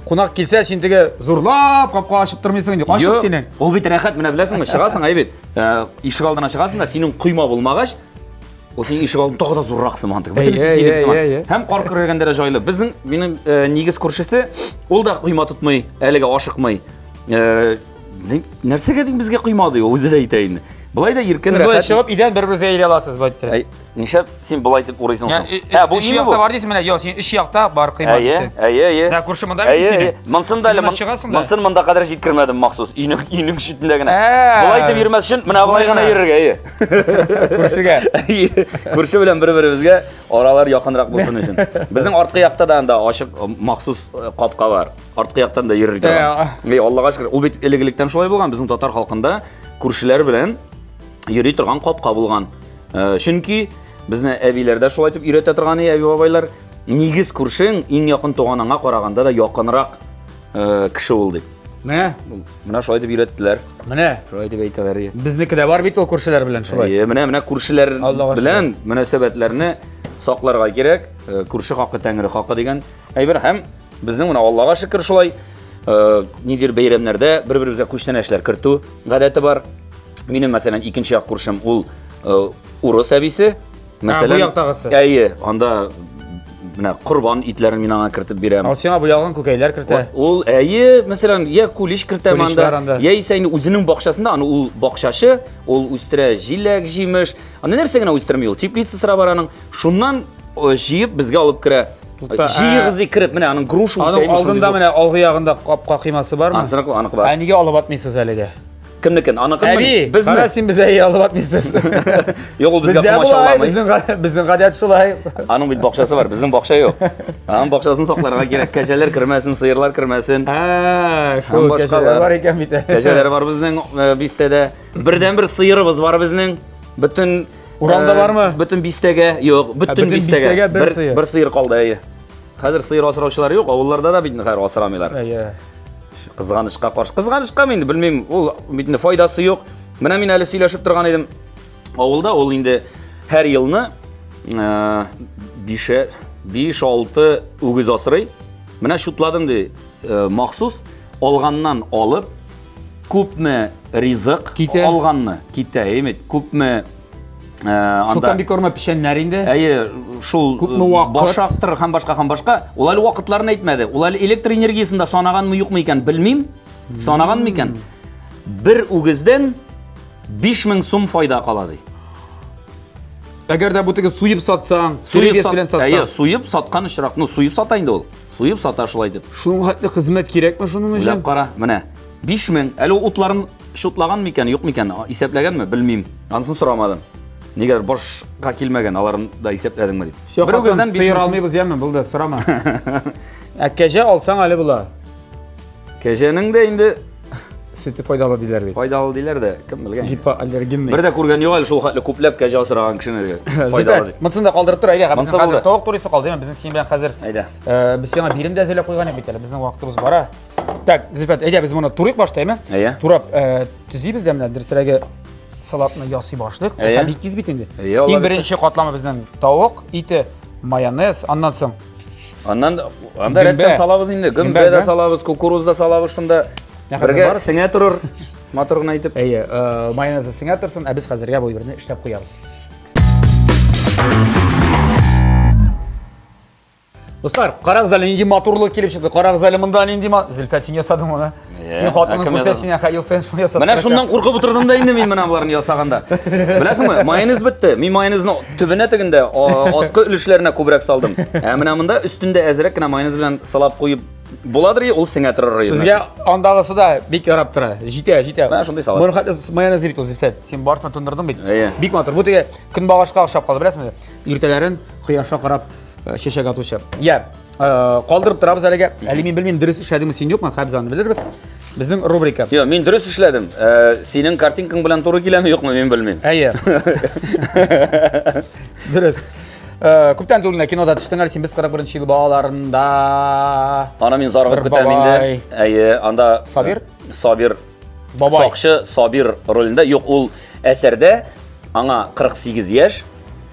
Кунак килсә, син теге зурлап капка ачып тормыйсың инде. Ачык синең. Ул бит рәхәт, менә беләсеңме, чыгасың, әй бит. Э, ишек алдына чыгасың да, синең койма булмагач, ул синең ишек алдын тагы да зуррак сыман теге. Бөтенесе синеке сыман. Һәм кар көрәгәндә дә җайлы. Безнең минем э, нигез күршесе, ул да койма тотмый, әлегә ашыкмый. Э, нәрсәгә дим безгә койма ди, ул үзе дә әйтә инде. Болай да иркен рәхәт. Сез чыгып өйдән бер-берегезгә әйлә аласыз, болай итеп. Нишләп син болай итеп урыйсың соң? Ә, бу өч якта бар дисең менә, юк, син өч якта бар кыйма Әйе, әйе, әйе. Менә күрше монда бит синең. Монсын да әле монсын монда кадәр җиткермәдем махсус. Өйнең өйнең читендә генә. Болай итеп йөрмәс өчен менә болай гына йөрергә, әйе. Күршегә. Күрше белән бер-беребезгә аралар якынрак булсын өчен. Безнең арткы якта да анда ачык махсус капка бар. Арткы яктан да йөрергә. Әй, Аллага шөкер, ул бит элек-электән шулай булган, безнең татар халкында күршеләр белән йөри торган капка булган. Э, чөнки безне әбиләр дә шулай итеп өйрәтә торган иде, әби-бабайлар. Нигез күршең иң якын туганыңа караганда да якынрак э, кеше ул дип. Менә. Менә шулай итеп өйрәттеләр. Менә. Шулай итеп әйтәләр. Безнеке дә бар бит ул күршеләр белән шулай. Әйе, менә менә күршеләр белән мөнәсәбәтләрне сакларга кирәк. Э, күрше хакы тәңре хакы дигән әйбер һәм безнең менә Аллага шөкер шулай нидер бәйрәмнәрдә бер-беребезгә күчтәнәчләр кертү гадәте бар. Минем, мәсәлән, икенче як күршем ул э, урыс әбисе. Мәсәлән, бу яктагысы. Әйе, анда менә корбан итләрен мин аңа кертеп бирәм. Ал сиңа буялган күкәйләр кертә. Ул әйе, мәсәлән, я кулич кертәм анда, яисә инде үзенең бакчасында, аны ул бакчачы, ул үстерә җиләк, җимеш. Анда нәрсә генә үстерми ул? Теплицасы бар аның. Шуннан э, җыеп безгә алып керә. Җыегыз ди кереп, менә аның груша үсә. Аның алдында менә алгы ягында капка кыймасы бармы? Анысы аныкы бар. Ә нигә алып атмыйсыз әлегә? Кемнекен? Аныкынмы? Әби, Безне. Кара син безгә әй алып атмыйсыз. Юк, ул безгә комачауламый. Безнең безнең гадәт шулай. Аның бит бакчасы бар, безнең бакча юк. Аның бакчасын сакларга кирәк. Кәҗәләр кермәсен, сыерлар кермәсен. Ә, шул кәҗәләр бар икән бит. Кәҗәләр бар безнең э, бистәдә. Бердән-бер сыерыбыз бар безнең. Бөтен Урамда э, бармы? Бөтен бистәгә, юк, бөтен бистәгә бер сыер. Бер сыер калды, әйе. Хәзер сыер асраучылар юк, авылларда да бит хәзер асрамыйлар. Әйе. Кызганычка каршы. Кызганычка инде белмим, ул бит инде файдасы юк. Менә мин әле сөйләшеп торган идем. Авылда ул инде һәр елны 5 5-6 үгез асрый. Менә шутладым ди, махсус алганнан алып күпме ризык китә алганны китә, әйме, күпме анда Шул комбикорма печәннәр инде. Әйе, шул күпме вакыт башактыр һәм башка һәм башка. Ул әле вакытларын әйтмәде. Ул әле электр энергиясен дә санаганмы юкмы икән, белмим. Санаганмы икән? Бер үгездән 5000 сум файда кала ди. Әгәр дә бу теге суеп сатсаң, суеп белән сатсаң. Әйе, суеп саткан очрак, ну суеп сата инде ул. Суеп сата шулай дип. Шуның хәтле хезмәт кирәкме шуның өчен? Уйлап кара, менә 5000, әле ул утларын Шутлаган микән, юк микән, исәпләгәнме, белмим. Анысын сорамадым. Нигәдер башка килмәгән, аларын да исәпләдеңме дип. Все, Бер үгездән сыер алмыйбыз, яме, булды, сорама. Ә кәҗә алсаң әле була. Кәҗәнең дә инде сөте файдалы диләр бит. Файдалы диләр дә, кем белгән. Гипоаллергенный. Бер дә күргән юк әле шул хәтле күпләп кәҗә асраган кешене. Файдалы дип. Монысын да калдырып тор, әйдә, безнең хәзер тавык турыйсы калды, безнең синең белән хәзер. Әйдә. Э, без сиңа бирем дә әзерләп куйган идек бит әле, безнең вакытыбыз бара. Так, Зөлфәт, әйдә без моны турыйк башта, әйме? Әйе. Турап, э, төзибез дә менә дөресрәге салатны ясый башлыйк. Әйе. Бик тиз бит инде. Әйе, Иң беренче катламы безнең тавык ите, майонез, аннан соң Аннан анда рәттән салабыз инде. Гөмбә дә салабыз, кукуруз да салабыз шунда. Бергә сеңә торыр. Матур гына итеп. Әйе, э, майонезы сеңә торсын, ә без хәзергә бу әйберне эшләп куябыз. Дуслар, карагыз әле нинди матурлык килеп чыкты. Карагыз әле монда нинди ма... Зөлфәт, син ясадың моны. Син хатының күрсә, син ел саен шуны ясап. Менә шуннан куркып утырдым да инде мин менә боларны ясаганда. Беләсеңме, майонез бетте. Мин майонезны төбенә тегендә аскы өлешләренә күбрәк салдым. Ә менә монда өстендә әзрәк кенә майонез белән сылап куеп буладыр, ул сеңә торыр. Безгә андагысы да бик ярап тора. Җитә, җитә. Менә шундый салат. Моны хәтта майонез бит ул, Зөлфәт. Син барысын тондырдың бит. Бик матур. Бу теге көнбагышка охшап калды, беләсеңме? Иртәләрен кояшка карап чәчәк атучы. Я, калдырып торабыз әлегә. Әле мин белмим, дөрес эшләдеңме син юкмы, хәзер аны белербез. Безнең рубрика. Юк, мин дөрес эшләдем. Синең картинкаң белән туры киләме, юкмы, мин белмим. Әйе. Дөрес. Күптән түгел генә кинода төштең әле син без 41 ел балаларында. Аны мин зарыгып көтәм инде. Әйе, анда Сабир? Сабир. Бабай. Сакчы Сабир ролендә. Юк, ул әсәрдә аңа 48 яшь.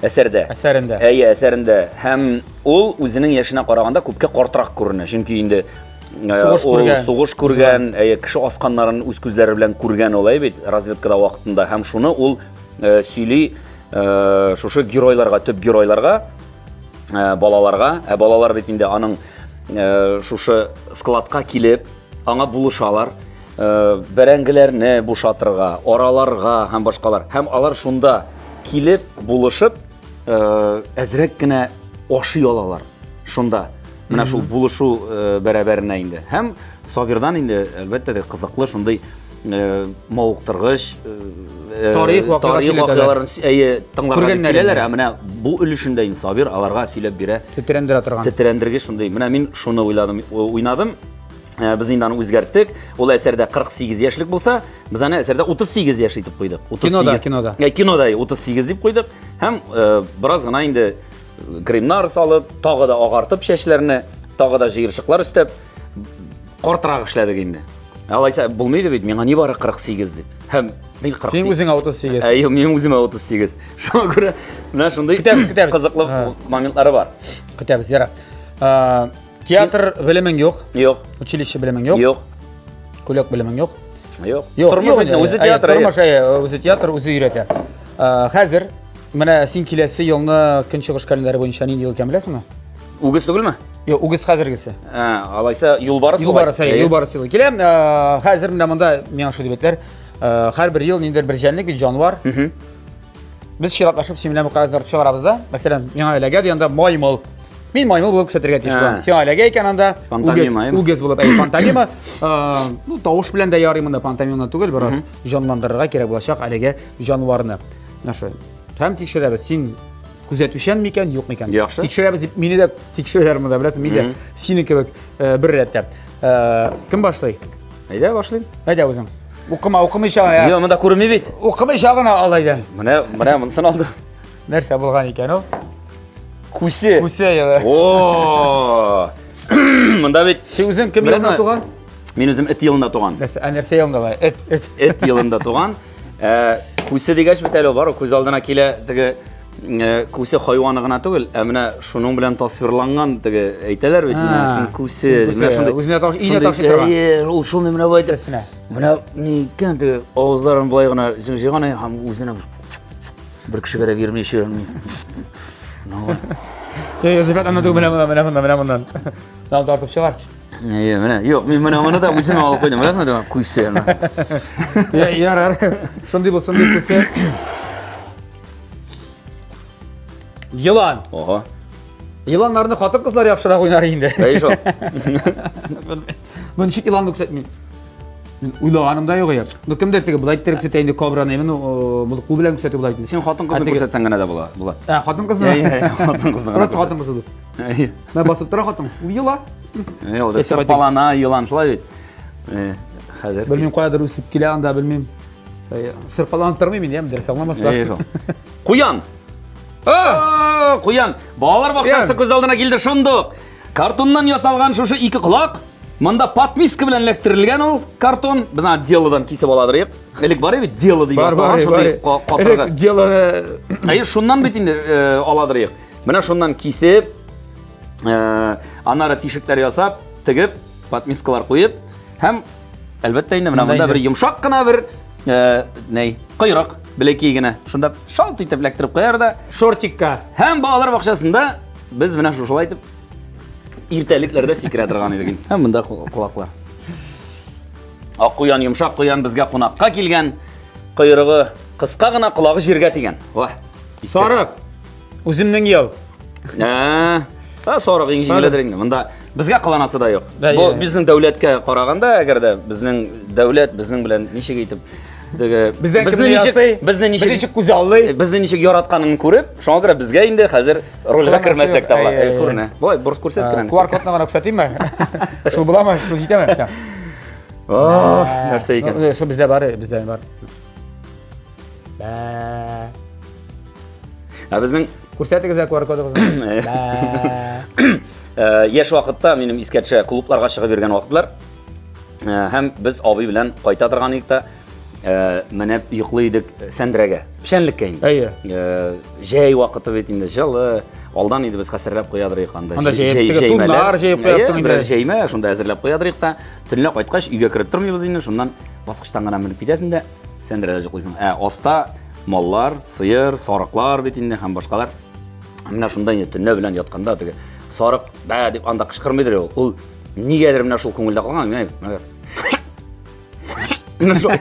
Әсәрдә. Әсәрендә. Әйе, әсәрендә. Һәм ул үзенең яшенә караганда күпкә картрак күренә. Чөнки инде сугыш ул күргән. Сугыш күргән, әйе, кеше асканнарын үз күзләре белән күргән ул, әйе бит, разведкада вакытында. Һәм шуны ул сөйли шушы геройларга, төп геройларга, балаларга. Ә балалар бит инде аның шушы складка килеп, аңа булышалар. Бәрәңгеләрне бушатырга, араларга һәм башкалар. Һәм алар шунда килеп, булышып, әзрәк кенә ашый алалар шунда. Менә шул булышу бәрабәренә инде. Һәм Сабирдан инде, әлбәттә дә, кызыклы шундый мавыктыргыч тарих вакыйгаларын әйе тыңларга дип киләләр. Ә менә бу өлешендә инде Сабир аларга сөйләп бирә. Тетрәндерә торган. Тетрәндергеч шундый. Менә мин шуны уйладым, уйнадым. Без инде аны үзгәрттек. Ул әсәрдә 48 яшьлек булса, без аны әсәрдә 38 яшь итеп куйдык. 38. Кинода, кинода. Кинода 38 дип куйдык. Һәм бераз гына инде гримнар салып, тагы да агартып чәчләрне, тагы да җыерчыклар өстәп, картрак эшләдек инде. Алайса булмый иде бит, миңа нибары 48 дип. Һәм мин 48. Син үзеңә 38. Әйе, минем үземә 38. Шуңа күрә менә шундый көтәбез, көтәбез. Кызыклы моментлары бар. Көтәбез, яра. Театр белемең юк. Юк. Училище белемең юк. Юк. Күләк белемең юк. Юк. Юк. Тормыш бит үзе театр. Тормыш әйе, үзе театр, үзе өйрәтә. Хәзер менә син киләсе елны Көнчыгыш календаре буенча нинди ел икән беләсеңме? Үгез түгелме? Юк, үгез хәзергесе. Алайса юлбарыс. Юлбарыс, әйе, юлбарыс елы килә. Хәзер менә монда миңа шул дип әйттеләр. Һәрбер ел ниндидер бер җәнлек, бит җанвар. Без чиратлашып син белән бу кәгазьне тартып чыгарабыз да. Мәсәлән, миңа эләгә дигәндә маймыл. Мин маймыл булып күрсәтергә тиеш булам. Сиңа эләгә икән анда үгез, үгез булып, әй, пантомима. Ну, тавыш белән дә ярый монда пантомима түгел, бераз җанландырырга кирәк булачак әлеге җанварны. Менә шулай. Һәм тикшерәбез. Син күзәтүчән микән, юк микән? Яхшы. Тикшерәбез дип мине дә тикшерәләр монда, беләсең, мин дә синең кебек бер рәттә. Кем башлый? Әйдә башлыйм. Әйдә үзең. Укыма, укымыйча гына. Юк, монда күренми бит. Укымыйча гына ал әйдә. Менә, менә монысын алды. Нәрсә булган икән ул? Күсе. Күсе елы. О! Монда бит. Син үзең кем елында туган? Мин үзем эт елында туган. Нәрсә, ә нәрсә елында бай? Эт, эт. Эт елында туган. Ә, күсе дигәч бит әле бар, күз алдына килә теге күсе хайваны гына түгел, ә менә шуның белән тасвирланган теге әйтәләр бит, менә син күсе, менә шундый. Үзенә таш, инә ташый торган. Әйе, ул шундый менә болай итеп. Менә ни икән теге авызларын болай гына җыйган һәм үзенә бер кешегә дә бирмичә. Эй, Зөфәр, аны түгел, менә моннан, менә моннан, менә моннан. Тагын тартып чыгар. Әйе, менә, юк, мин менә моны да үземә алып куйдым, беләсеңме, күсе. Ярар. Шундый булсын дип күсе. Елан. Ого. Еланнарны хатын-кызлар яхшырак уйнар инде. Әй шул. Ну ничек еланны күрсәтмим? Мин уйлаганым да юк я. Ну кемдер теге болай иттереп күрсәтә инде кобраны, мин бу кул белән күрсәтү болай. Син хатын-кызны күрсәтсәң генә дә була, була. Ә, хатын-кызны? Әй, хатын-кызны гына. Просто хатын-кызны. Әй. Менә басып тора хатын. Ул ела. Әй, ул да сырпалана елан шулай бит. Хәзер. Белмим каядыр үсеп килә анда, белмим. Сырпаланып тормыйм инде, дөрес аңламаслар. Әй, шул. Куян. А, куян. Балалар бакчасы күз алдына килде шундук. Картоннан ясалган шушы ике колак. Монда подмиска белән эләктерелгән ул картон. Без аны делодан кисеп аладыр идек. Элек бар бит дело дип ясалган шундый катыргы. Элек дело. Әйе, шуннан бит инде аладыр идек. Менә шуннан кисеп, аннары тишекләр ясап, тегеп, подмискалар куеп һәм әлбәттә инде менә монда бер йомшак кына бер нәй, койрык бәләкәй генә. Шунда шалт итеп эләктереп куяр да шортикка. Һәм балалар бакчасында без менә шушылай итеп Иртәлекләрдә сикерә торган идек. Һәм монда колаклар. Ак куян, йомшак куян безгә кунакка килгән. Койрыгы кыска гына, колагы җиргә тигән. Ва. Сарык. Үземнең ел. Ә, ә сарык иң җиңеледер инде. Монда безгә кыланасы да юк. Бу безнең дәүләткә караганда, әгәр дә безнең дәүләт безнең белән ничек итеп теге безне ничек безне ничек ничек күзаллый, безне ничек яратканын күреп, шуңа күрә безгә инде хәзер рольгә кермәсәк тә була. Күренә. Болай борыс күрсәт кенә. QR кодны гына күрсәтимме? Шул буламы? Шул җитәме? Нәрсә икән? Шул бездә бар, бездә бар. Бә. Ә безнең күрсәтегез ә QR кодыгызны. Э, яшь вакытта минем искә төшә клубларга чыгып йөргән вакытлар. Э, һәм без абый белән кайта торган идек тә, э, менеп йоклый идек сәндрәгә, печәнлеккә инде. Әйе. Җәй вакыты бит инде җылы. Алдан инде без хәстәрләп куя идек анда. Анда җәеп туннар җәеп куясың инде. Җәймә шунда әзерләп куя идек тә. Төнлә кайткач өйгә кереп тормыйбыз инде, шуннан баскычтан гына менеп китәсең дә сәндрәдә йоклыйсың. Ә аста маллар, сыер, сарыклар бит инде һәм башкалар. Менә шунда инде төнлә белән ятканда теге сарык бә дип анда кычкырмыйдыр ул. Ул нигәдер менә шул күңелдә калган, менә менә. Менә шулай.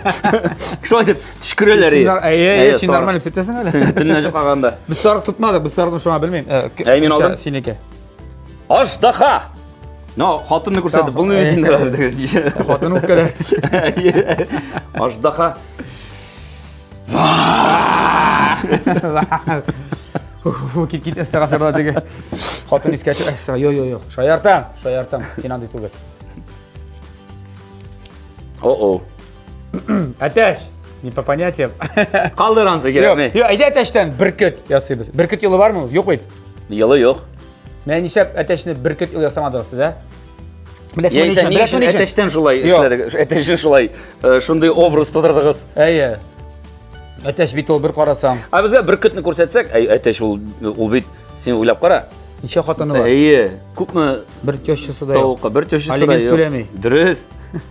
Шулай дип төчкерәләр. Әйе, әйе, син нормаль үтәсең әле. Төнлә йоклаганда. Без сарык тотмадык, без сарыкны шуңа белмим. Әй, мин алдым. Синеке. Аждаһа! Но хатынны күрсәтеп булмый бит инде. Хатын үпкәләр. Аждаһа. Кит кит әстәгъфирулла теге. Хатын искә төшә. Әстәгъ, йо йо йо. Шаяртам, шаяртам. Син андый түгел. О-о. Әтәч, не по понятиям. Калдыр ансы кирәкми. Йо, әйдә әтәчтән бөркет ясыйбыз. Бөркет юлы бармы? Юк бит. Юлы юк. Менә нишләп әтәчне бөркет юлы ясамадыгыз сез, ә? Беләсеңме ни өчен? Беләсеңме ни өчен? Әтәчтән шулай эшләдек. Әтәчтән шулай э, шундый образ тудырдыгыз. Әйе. Әтәч бит ул бер карасаң. Ә безгә бөркетне күрсәтсәк, әй, әтәч ул ул бит син уйлап кара. Ничә хатыны бар? Әйе, күпме бер тещасы да юк. Тавыкка бер тещасы да юк. түләми. Дөрес.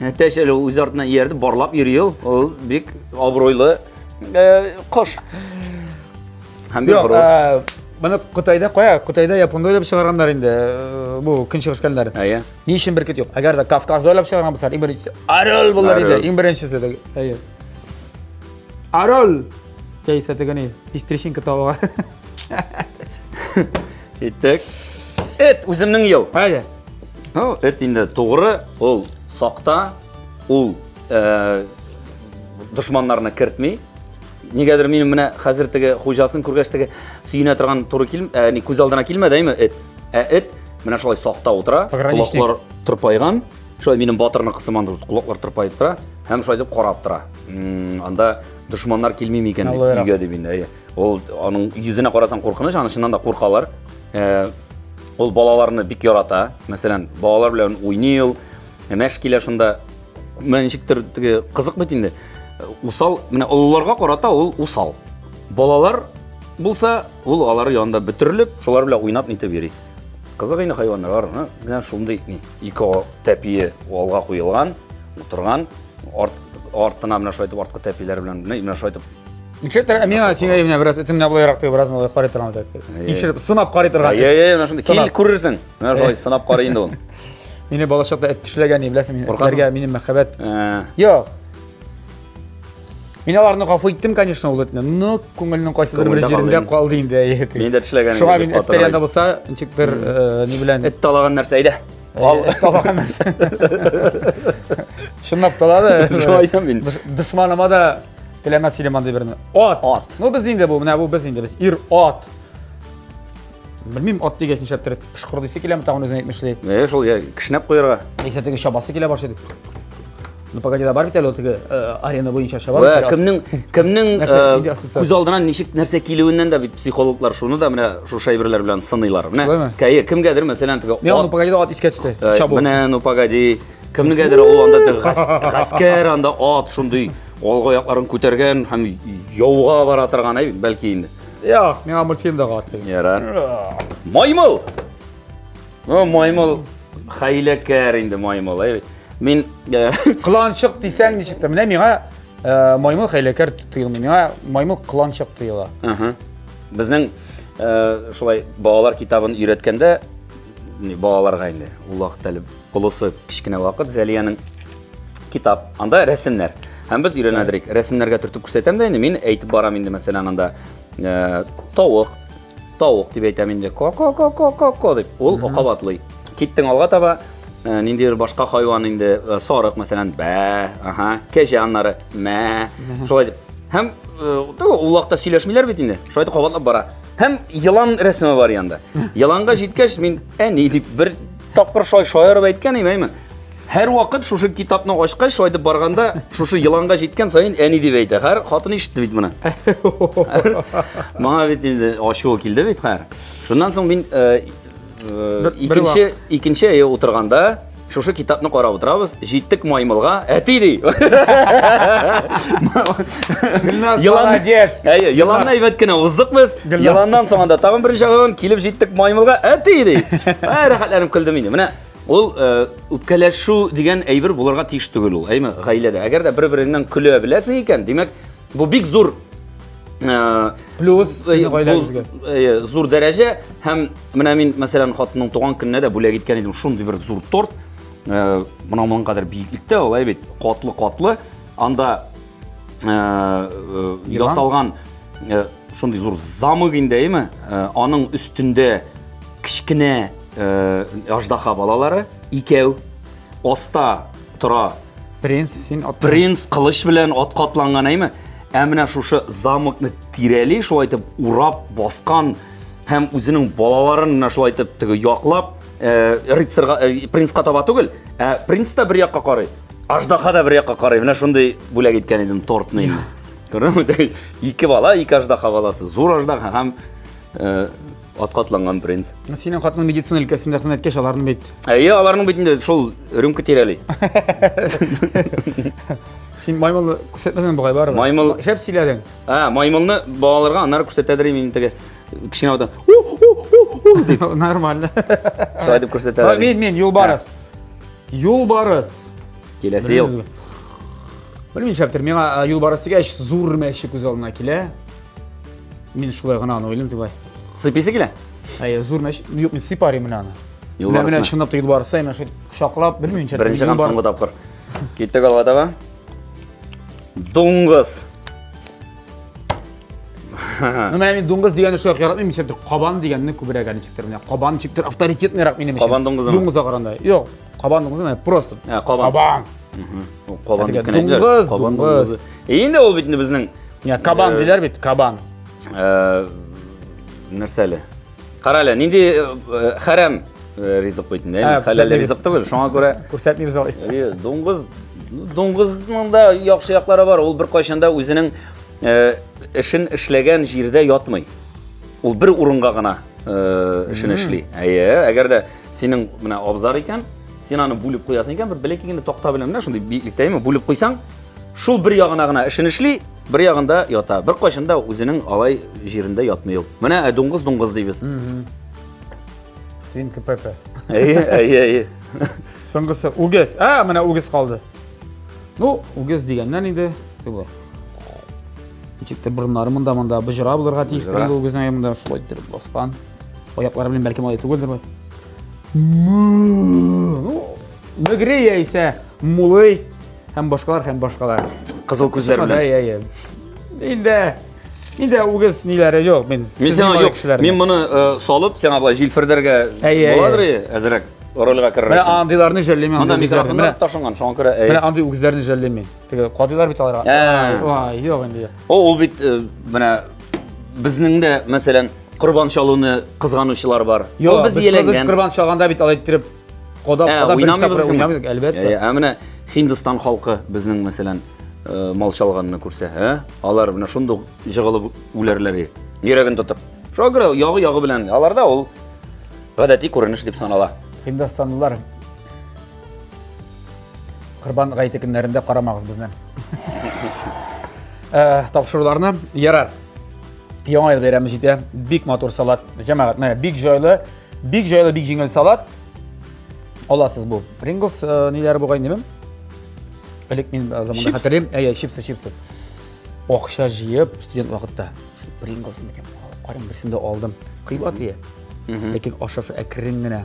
Әтәч әле үз артыннан ияртеп барлап йөри ул. Ул бик абруйлы э, кош. Һәм бик горур. Моны Кытайда кая? Кытайда Японда уйлап чыгарганнар инде. Э, бу көнчыгыш көннәре. Әйе. Ни өчен бөркет юк? Әгәр дә Кавказда уйлап чыгарган булса, иң беренче Орел булыр иде, иң беренчесе. Әйе. Орел! Яисә теге ни, пестречинка тавыгы. Киттек. Эт үземнең ел. Әйе. Ну, эт инде тугры, ул сакта, ул э, дошманнарны кертми. Нигәдер минем менә хәзер теге хуҗасын күргәч теге сөенә торган туры кил, ә, ни күз алдына килмәде, әйме эт. Ә эт менә шулай сакта утыра, колаклар тырпайган. Шулай минем батырныкы сыман колаклар тырпаеп тора һәм шулай дип карап тора. Анда дошманнар килми микән дип өйгә дип инде. Әйе. Ул аның йөзенә карасаң куркыныч, аны чыннан да куркалар. Э, ул балаларны бик ярата. Мәсәлән, балалар белән уйный ул. Мәш килә шунда. Менә ничектер теге кызык бит инде. Усал, менә олыларга карата ул усал. Балалар булса, ул алар янында бөтерелеп, шулар белән уйнап нитеп йөри. Кызык инде хайваннар бар. Менә шундый ни, ике тәпие алга куелган, утырган, арт, артына менә шулай итеп арткы тәпиләре белән менә шулай итеп Нишләптер, миңа сиңа менә бераз этемне болайрак түгел, бераз болай карый торган Тикшереп, сынап карый торган. Әйе, әйе, менә шундый. Кил күрерсең. Менә шулай сынап карый инде ул. Мине балачакта эт тешләгән, беләсең, мин этләргә минем мәхәббәт. Юк. Мин аларны гафу иттем, конечно, ул этне, но күңелнең кайсыдыр бер җирендә калды инде. Әйе. Мин дә тешләгән. Шуңа мин этләр янында булса, ничектер ни белән. Эт талаган нәрсә, әйдә. Ал. Эт талаган нәрсә. Чынлап талады. Шулай әйтәм мин. Дошманыма да теләмәс идем андый берне. Ат. Ат. Ну без инде бу, менә бу без инде без ир ат. Белмим, ат дигәч нишләптер пышкыр дисе киләме тагын үзең әйтмешли. Э, шул я кешнәп куярга. Яисә теге чабасы килә башлый. Ну погоди, да бар бит әле ул теге э, арена буенча чаба. Вә, кемнең кемнең э, күз алдына ничек нәрсә килүеннән дә бит психологлар шуны да менә шушы әйберләр белән сыныйлар. Менә кәе кемгәдер мәсәлән теге ат. Ну погоди, ат искә төште. Э, чабу. Менә ну погоди, кемнеңгәдер ул анда теге гаскәр анда ат шундый алгы аякларын күтәргән һәм яуга бара торган әй бәлки инде. Юк, миңа мультфильмдагы ат. Ярар. Маймыл. Ну, маймыл хәйләкәр инде маймыл, әй. Мин э, кыланчык дисәң ничек тә. Менә миңа э, маймыл хәйләкәр тоелмый. Миңа маймыл кыланчык тоела. Ага. Безнең э, шулай балалар китабын өйрәткәндә балаларга инде. Ул вакыт әле олысы кечкенә вакыт, Зәлиянең китап, анда рәсемнәр. Һәм без өйрәнәдерик. Рәсемнәргә төртеп күрсәтәм дә инде, мин әйтеп барам инде, мәсәлән, анда тавык, тавык дип әйтәм инде, ко ко ко ко ко ко дип. Ул кабатлый. Киттең алга таба, ниндидер башка хайван инде, сарык, мәсәлән, бә, аһа, кәҗә аннары, мә, шулай дип. Һәм ул вакытта сөйләшмиләр бит инде. Шулай итеп кабатлап бара. Һәм елан рәсеме бар янда. Еланга җиткәч, мин әни дип бер тапкыр шулай шаярып әйткән идем, әйме? Һәр вакыт шушы китапны ачкач, шулай итеп барганда, шушы еланга җиткән саен әни дип әйтә. Хәр хатын ишетте бит моны. Моңа бит инде ачуы килде бит хәр. Шуннан соң мин икенче икенче әйе утырганда шушы китапны карап утырабыз. Җиттек маймылга. Әти ди. Гөлназ, молодец. Әйе, еланны әйбәт кенә уздык без. Еланнан соң анда тагын берничә хайван килеп җиттек маймылга. Әти ди. Әй, рәхәтләнеп көлдем инде. Менә ул үпкәләшү дигән әйбер булырга тиеш түгел ул, әйме, гаиләдә. Әгәр дә бер-береңнән көлә беләсең икән, димәк, бу бик зур плюс синең гаиләгезгә. Зур дәрәҗә һәм менә мин, мәсәлән, хатынның туган көненә дә бүләк иткән идем шундый бер зур торт. Менә моның кадәр биеклектә ул, әй бит, катлы-катлы. Анда ясалган шундый зур замок инде, әйме? Аның өстендә кечкенә аждаһа балалары икәү. Аста тора принц, син ат. Принц кылыч белән атка атланган, әйме? Ә менә шушы замокны тирәли шулай итеп урап баскан һәм үзенең балаларын менә шулай итеп теге яклап, рыцарьга, принцка таба түгел, ә принц та бер якка карый, аждаһа да бер якка карый. Менә шундый бүләк иткән идем тортны инде. Күрдеңме? Ике бала, ике аждаһа баласы, зур аждаһа һәм атка атланган принц. Ну, синең хатының медицина өлкәсендә хезмәт иткәч, аларның бит. Әйе, аларның бит инде шул рюмка тирәли. Син маймылны күрсәтмәдең бугай барыбер. Маймыл шәп сөйләдең. А, маймылны балаларга аннары күрсәтәдер инде теге кечкенә вакытта. Дип. Нормально. Шулай дип күрсәтәләр. Мин, мин, юлбарыс. Юлбарыс. Киләсе ел. Белмим, шәптер, миңа юлбарыс дигәч, зур мәче күз алдына килә. Мин шулай гына аны уйлыйм, дип. Сыйпыйсы килә? Әйе, зур мәче. Юк, мин сыйпар идем менә аны. Менә менә чынлап та юлбарыс, менә шул кочаклап, белмим ничә. Беренче һәм соңгы тапкыр. Киттек алга таба. Дуңгыз. Ну, менә мин дуңгыз дигәнне шулай ук яратмыйм, ничектер кабан дигәнне күбрәк ничектер менә кабан ничектер авторитетныйрак минем өчен. Кабан дуңгызымы? Дуңгызга караганда. Юк, кабан дуңгызы менә просто. Ә, кабан. Кабан. Кабан дип кенә Дуңгыз, Кабан дуңгыз. дуңгызы. Инде ул бит инде безнең Я, кабан диләр бит, кабан. Нәрсә әле? Кара әле, нинди хәрәм ризык бит инде, хәләл ризык түгел, шуңа күрә күрсәтмибез алай. Дуңгыз, дуңгызның да яхшы яклары бар. Ул беркайчан да үзенең эшен эшләгән җирдә ятмый. Ул бер урынга гына эшен эшли. Әйе, әгәр дә синең менә абзар икән, син аны бүлеп куясың икән, бер бәләкәй генә такта белән менә шундый биеклектә әйме, бүлеп куйсаң, шул бер ягына гына эшен эшли, бер ягында ята. Бер кайчан да үзенең алай җирендә ятмый ул. Менә ә дуңгыз дуңгыз дибез. Свинка Пеппа. Әйе, әйе, әйе. Соңгысы үгез. А, менә үгез калды. Ну, үгез дигәннән инде түгел. Ничектер борыннары монда монда боҗра булырга тиеш инде үгезнең монда шулай иттереп баскан. Аяклары белән бәлкем алай түгелдер бу. Ну, мөгри яисә мулый һәм башкалар һәм башкалар. Кызыл күзләр белән. Әйе, әйе. Инде инде үгез ниләре юк, мин. Мин сиңа юк, мин моны салып сиңа болай җилфердәргә буладыр, әзрәк рольгә керер өчен. Менә андыйларны жәллим. Монда микрофоннар ташынган, шуңа күрә. Менә андый үгезләрне жәллим мин. Теге кадыйлар бит аларга. Ай, юк инде. О, ул бит менә безнең дә, мәсәлән, корбан чалуны кызганучылар бар. Юк, без ияләнгән. Без корбан чалганда бит алай иттереп кадап, кадап уйнамыйбыз, уйнамыйбыз, әлбәттә. Ә менә Һиндстан халкы безнең, мәсәлән, мал чалганны күрсә, ә? Алар менә шундук җыгылып үләрләр. Йөрәген тотып. Шуңа күрә ягы-ягы белән аларда ул гадәти күренеш дип санала. Һиндстанлылар Корбан гаете көннәрендә карамагыз безне. Тапшыруларны ярар. Яңа ел бәйрәме җитә. Бик матур салат. Җәмәгать, менә бик җайлы, бик җайлы, бик җиңел салат. Аласыз бу. Pringles ниләре бугай инде? Элек мин заманда хәтерлим. Әйе, чипсы, чипсы. Акча җыеп, студент вакытта шул Pringles микән? Карыйм, берсен дә алдым. Кыйбат ие. Ләкин ашап әкрен генә.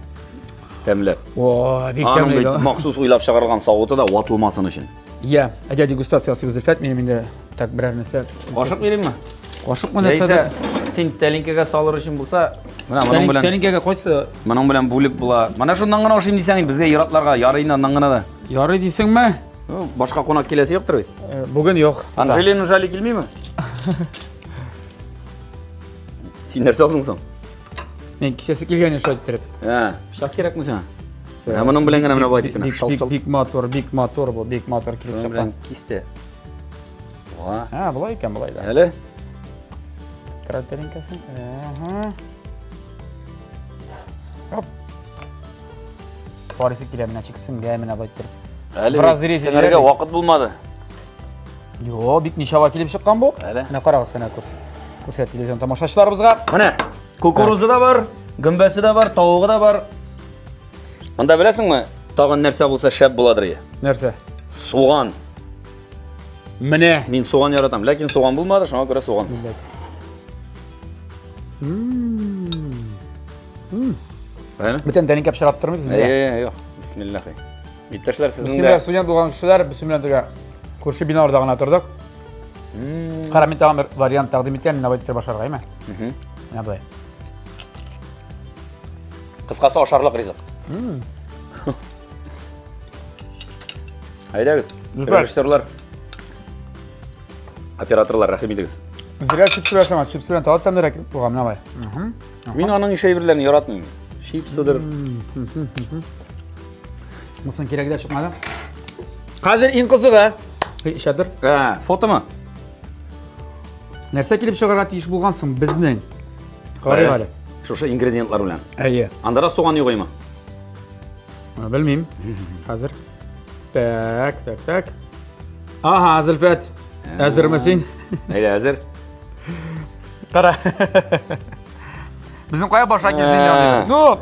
Тәмле. О, бик Аның тәмле. бит махсус уйлап чыгарылган савыты да ватылмасын өчен. Я, әйдә дегустация ясыйбыз, Зөлфәт, минем инде так берәр нәрсә. Кашык биримме? Кашыкмы нәрсә дә? Син тәлинкәгә салыр өчен булса, менә моның белән Тәлинкәгә кайсы? Моның белән бүлеп була. Менә шуннан гына ашыйм дисәң, безгә иратларга ярый инде аннан гына да. Ярый дисеңме? Ну, башка кунак киләсе юктыр бит. Э, бүген юк. Анжелина Жали килмиме? Син нәрсә алдың соң? Мин кисәсе килгән шулай иттереп. Ә, пычак кирәкме сиңа? Менә моның белән генә менә болай дип кенә. Бик, бик матур, бик матур бу, бик матур килеп чыккан. Кисте. Ва. Ә, болай икән, болай да. Әле. Тора тәлинкәсен. Ага. Оп. Парысы килә менә чиксенгә менә болай иттереп. Әле сеңәргә вакыт булмады. Йо, бик ничава килеп чыккан бу. Әле. Менә карагыз, менә күрсәт. Күрсәт телевизион тамашачыларыбызга. Менә кукурузы да бар, гөмбәсе дә бар, тавыгы да бар. Монда беләсеңме, тагын нәрсә булса шәп буладыр ие. Нәрсә? Суган. Менә. Мин суган яратам, ләкин суган булмады, шуңа күрә суган. Әйе. Бүтән тәнен кәпшерап тормыйбыз. Әйе, юк. Бисмиллаһ. Иптәшләр, сезнең дә. Студент булган кешеләр, бисмилла дип күрше биналарда гына тордык. Кара, мин тагын бер вариант тәкъдим иткән, менә байтыр башарга, әйме? Менә болай. Кыскасы ашарлык ризык. Әйдәгез, режиссерлар, операторлар, рәхим итегез. Зря чипсы белән ашама, чипсы белән тагы тәмлерәк булган, менә болай. Мин аның ише әйберләрен яратмыйм. Чипсыдыр. Монысын кирәге дә чыкмады. Хәзер иң кызыгы. Эчәдер. Ә, фотомы? Нәрсә килеп чыгарга тиеш булган соң безнең? Карыйк әле. Шушы ингредиентлар белән. Әйе. Анда да суган юк име? Белмим. Хәзер. Так, так, так. Ага, Зөлфәт. Әзерме син? Әйдә, әзер. Кара. Безнең кая баша килсен инде. Ну,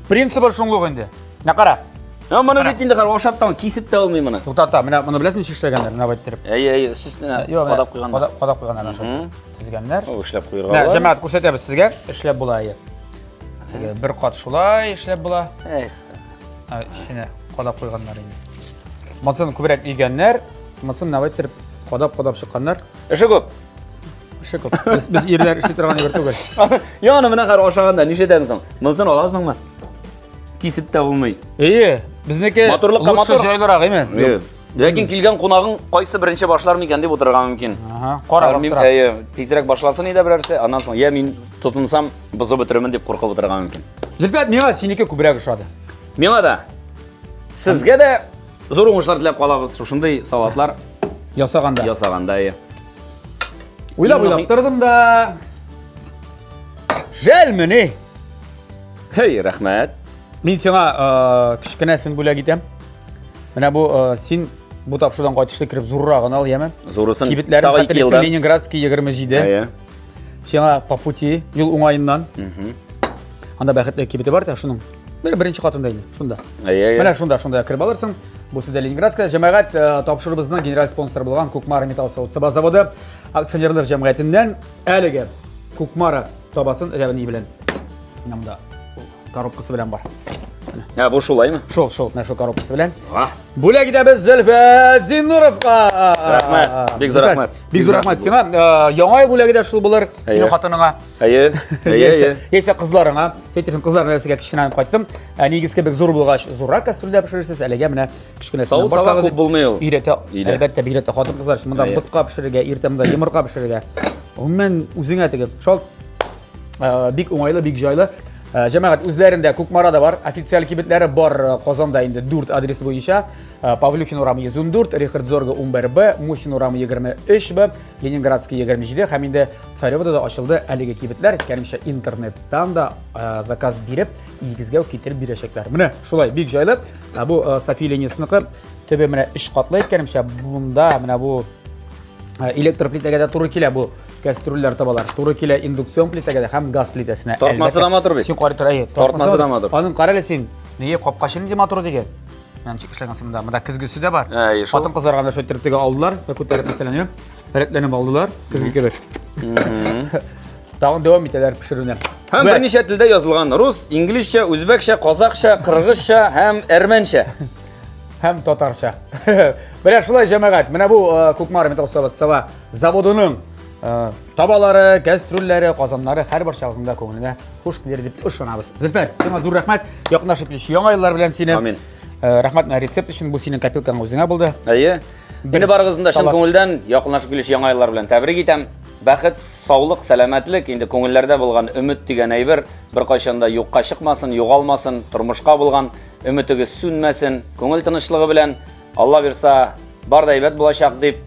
принцибы шунлык инде. Менә кара. Ә моны бит инде кара ашап та кисеп тә алмый моны. Туктата, менә моны беләсеңме ничек эшләгәннәр? Менә байттереп. Әйе, әйе, өстенә кадап куйганнар. Кадап куйганнар шул. Тезгәннәр. О, эшләп куярга була. Җәмәгать күрсәтәбез сезгә, эшләп була әйе. Теге бер кат шулай эшләп була. Эх. Эченә кадап куйганнар инде. Монысын күбрәк өйгәннәр, монысын менә байттереп кадап-кадап чыкканнар. Эше күп. Эше күп. Без, без ирләр эшли торган әйбер түгел. Яны менә кара ашаганда нишләтәсең соң? Монысын аласыңмы? Кисеп тә булмый. Әйе, безнеке Матурлыкка матур. җайлырак, әйме? Әйе. Ләкин килгән кунагың кайсы беренче башлар микән дип утырырга мөмкин. Ага, карап тора. Әйе, тизрәк башласын иде берәрсе, аннан соң я мин тотынсам, бозып бетерермен дип куркып утырырга мөмкин. Зөлфәт, миңа синеке күбрәк ошады. Миңа да. Сезгә дә зур уңышлар теләп калабыз. Шушындый салатлар ясаганда. Ясаганда, әйе. Уйлап уйлап тордым да. Жәлмени? Хей, рәхмәт. Мин сиңа кечкенәсен бүләк итәм. Менә бу син бу тапшырудан кайтышлый кереп зуррагын ал, яме? Зурысын. Кибетләрен хәтерлисең, Ленинградский 27. Әйе. Сиңа по пути, юл уңаеннан. Анда бәхетле кибете бар, шуның. Бер беренче катында инде, шунда. Әйе, әйе. Менә шунда, шунда кереп алырсың. Бу сүздә Ленинградская җәмәгать тапшыруыбызның генераль спонсоры булган Кукмара металл савыт-саба заводы акционерлар җәмгыятеннән әлеге Кукмара табасын рәвени белән. Менә монда коробкасы белән бар. Ә, бу шулаймы? Шул, шул, менә шул коробкасы белән. Бүләк итәбез Зөлфәт Зиннуровка. Рәхмәт, бик зур рәхмәт. Бик зур рәхмәт сиңа. Яңа ел бүләге дә шул булыр, синең хатыныңа. Әйе, әйе, әйе. Яисә кызларыңа. Әйтерсең, кызлар нәрсәгә кечкенә алып кайттым. Әниегез кебек зур булгач, зуррак кастрюльдә пешерерсез, әлегә менә кечкенәсеннән башлагыз. Күп булмый ул. Өйрәтә, әлбәттә, бигрәк тә хатын-кызлар өчен монда ботка пешерергә, иртә монда йомырка пешерергә. Гомумән, үзеңә теге шалт бик уңайлы, бик җайлы. Җәмәгать үзләрендә Кукмарада бар, официаль кибетләре бар Казанда инде 4 адресы буенча. Павлюхин урамы 114, Рихард Зорга 11Б, Мусин урамы 23Б, Ленинградский 27 һәм инде Царевода да ачылды әлеге кибетләр. Әйткәнемчә, интернеттан да заказ биреп, өегезгә үк китереп бирәчәкләр. Менә шулай бик җайлы. Бу София линиясеныкы төбе менә 3 катлы әйткәнемчә, бунда менә бу электр плитәгә дә туры килә бу кастрюльләр табалар. Туры килә индукцион плитәгә дә һәм газ плитәсенә. Тартмасы да матур бит. Син карый тор, әйе. Тартмасы да матур. Аның кара әле син. Нигә капкачы нинди матур диген? Менә ничек эшләгән син монда. Монда көзгесе дә бар. Әйе, шул. Хатын-кызларга да шулай иттереп теге алдылар, күтәреп мәсәлән, рәтләнеп алдылар, көзге кебек. Тагын дәвам итәләр пешерүне. Һәм берничә телдә язылган: рус, инглизчә, үзбәкчә, казакча, кыргызча һәм әрмәнчә. Һәм татарча. Менә шулай, җәмәгать. Менә бу э, Кукмара металл савыт-саба заводының э, табалары, кәстрүлләре, казаннары һәрбер чагызында күңеленә хуш килер дип ышанабыз. Зөлфәт, сиңа зур рәхмәт. Якынлашып килүче яңа еллар белән сине. Амин. Э, рәхмәт менә рецепт өчен, бу синең копилкаң үзеңә булды. Әйе. Мине барыгызны да чын Салат. күңелдән якынлашып килүче яңа еллар белән тәбрик итәм. Бәхет, саулык, сәламәтлек, инде күңелләрдә булган өмет дигән әйбер беркайчан да юкка чыкмасын, югалмасын, тормышка булган өметегез сүнмәсен, күңел тынычлыгы белән, Алла бирса, бар да әйбәт булачак дип,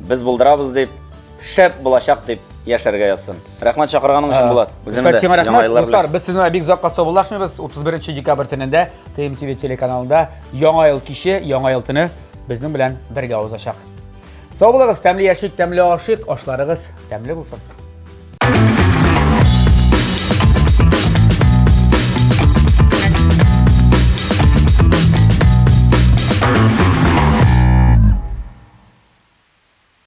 без булдырабыз дип, шәп булачак дип яшәргә язсын. Рәхмәт чакырганың өчен, Булат. Үзеңә дә. Сиңа рәхмәт, дуслар. Без сезнең бик озакка саубуллашмыйбыз. 31 декабрь төнендә ТМТВ телеканалында Яңа ел киче, Яңа ел төне безнең белән бергә узачак. Сау булыгыз, тәмле яшик, тәмле ашыйк, ашларыгыз тәмле булсын.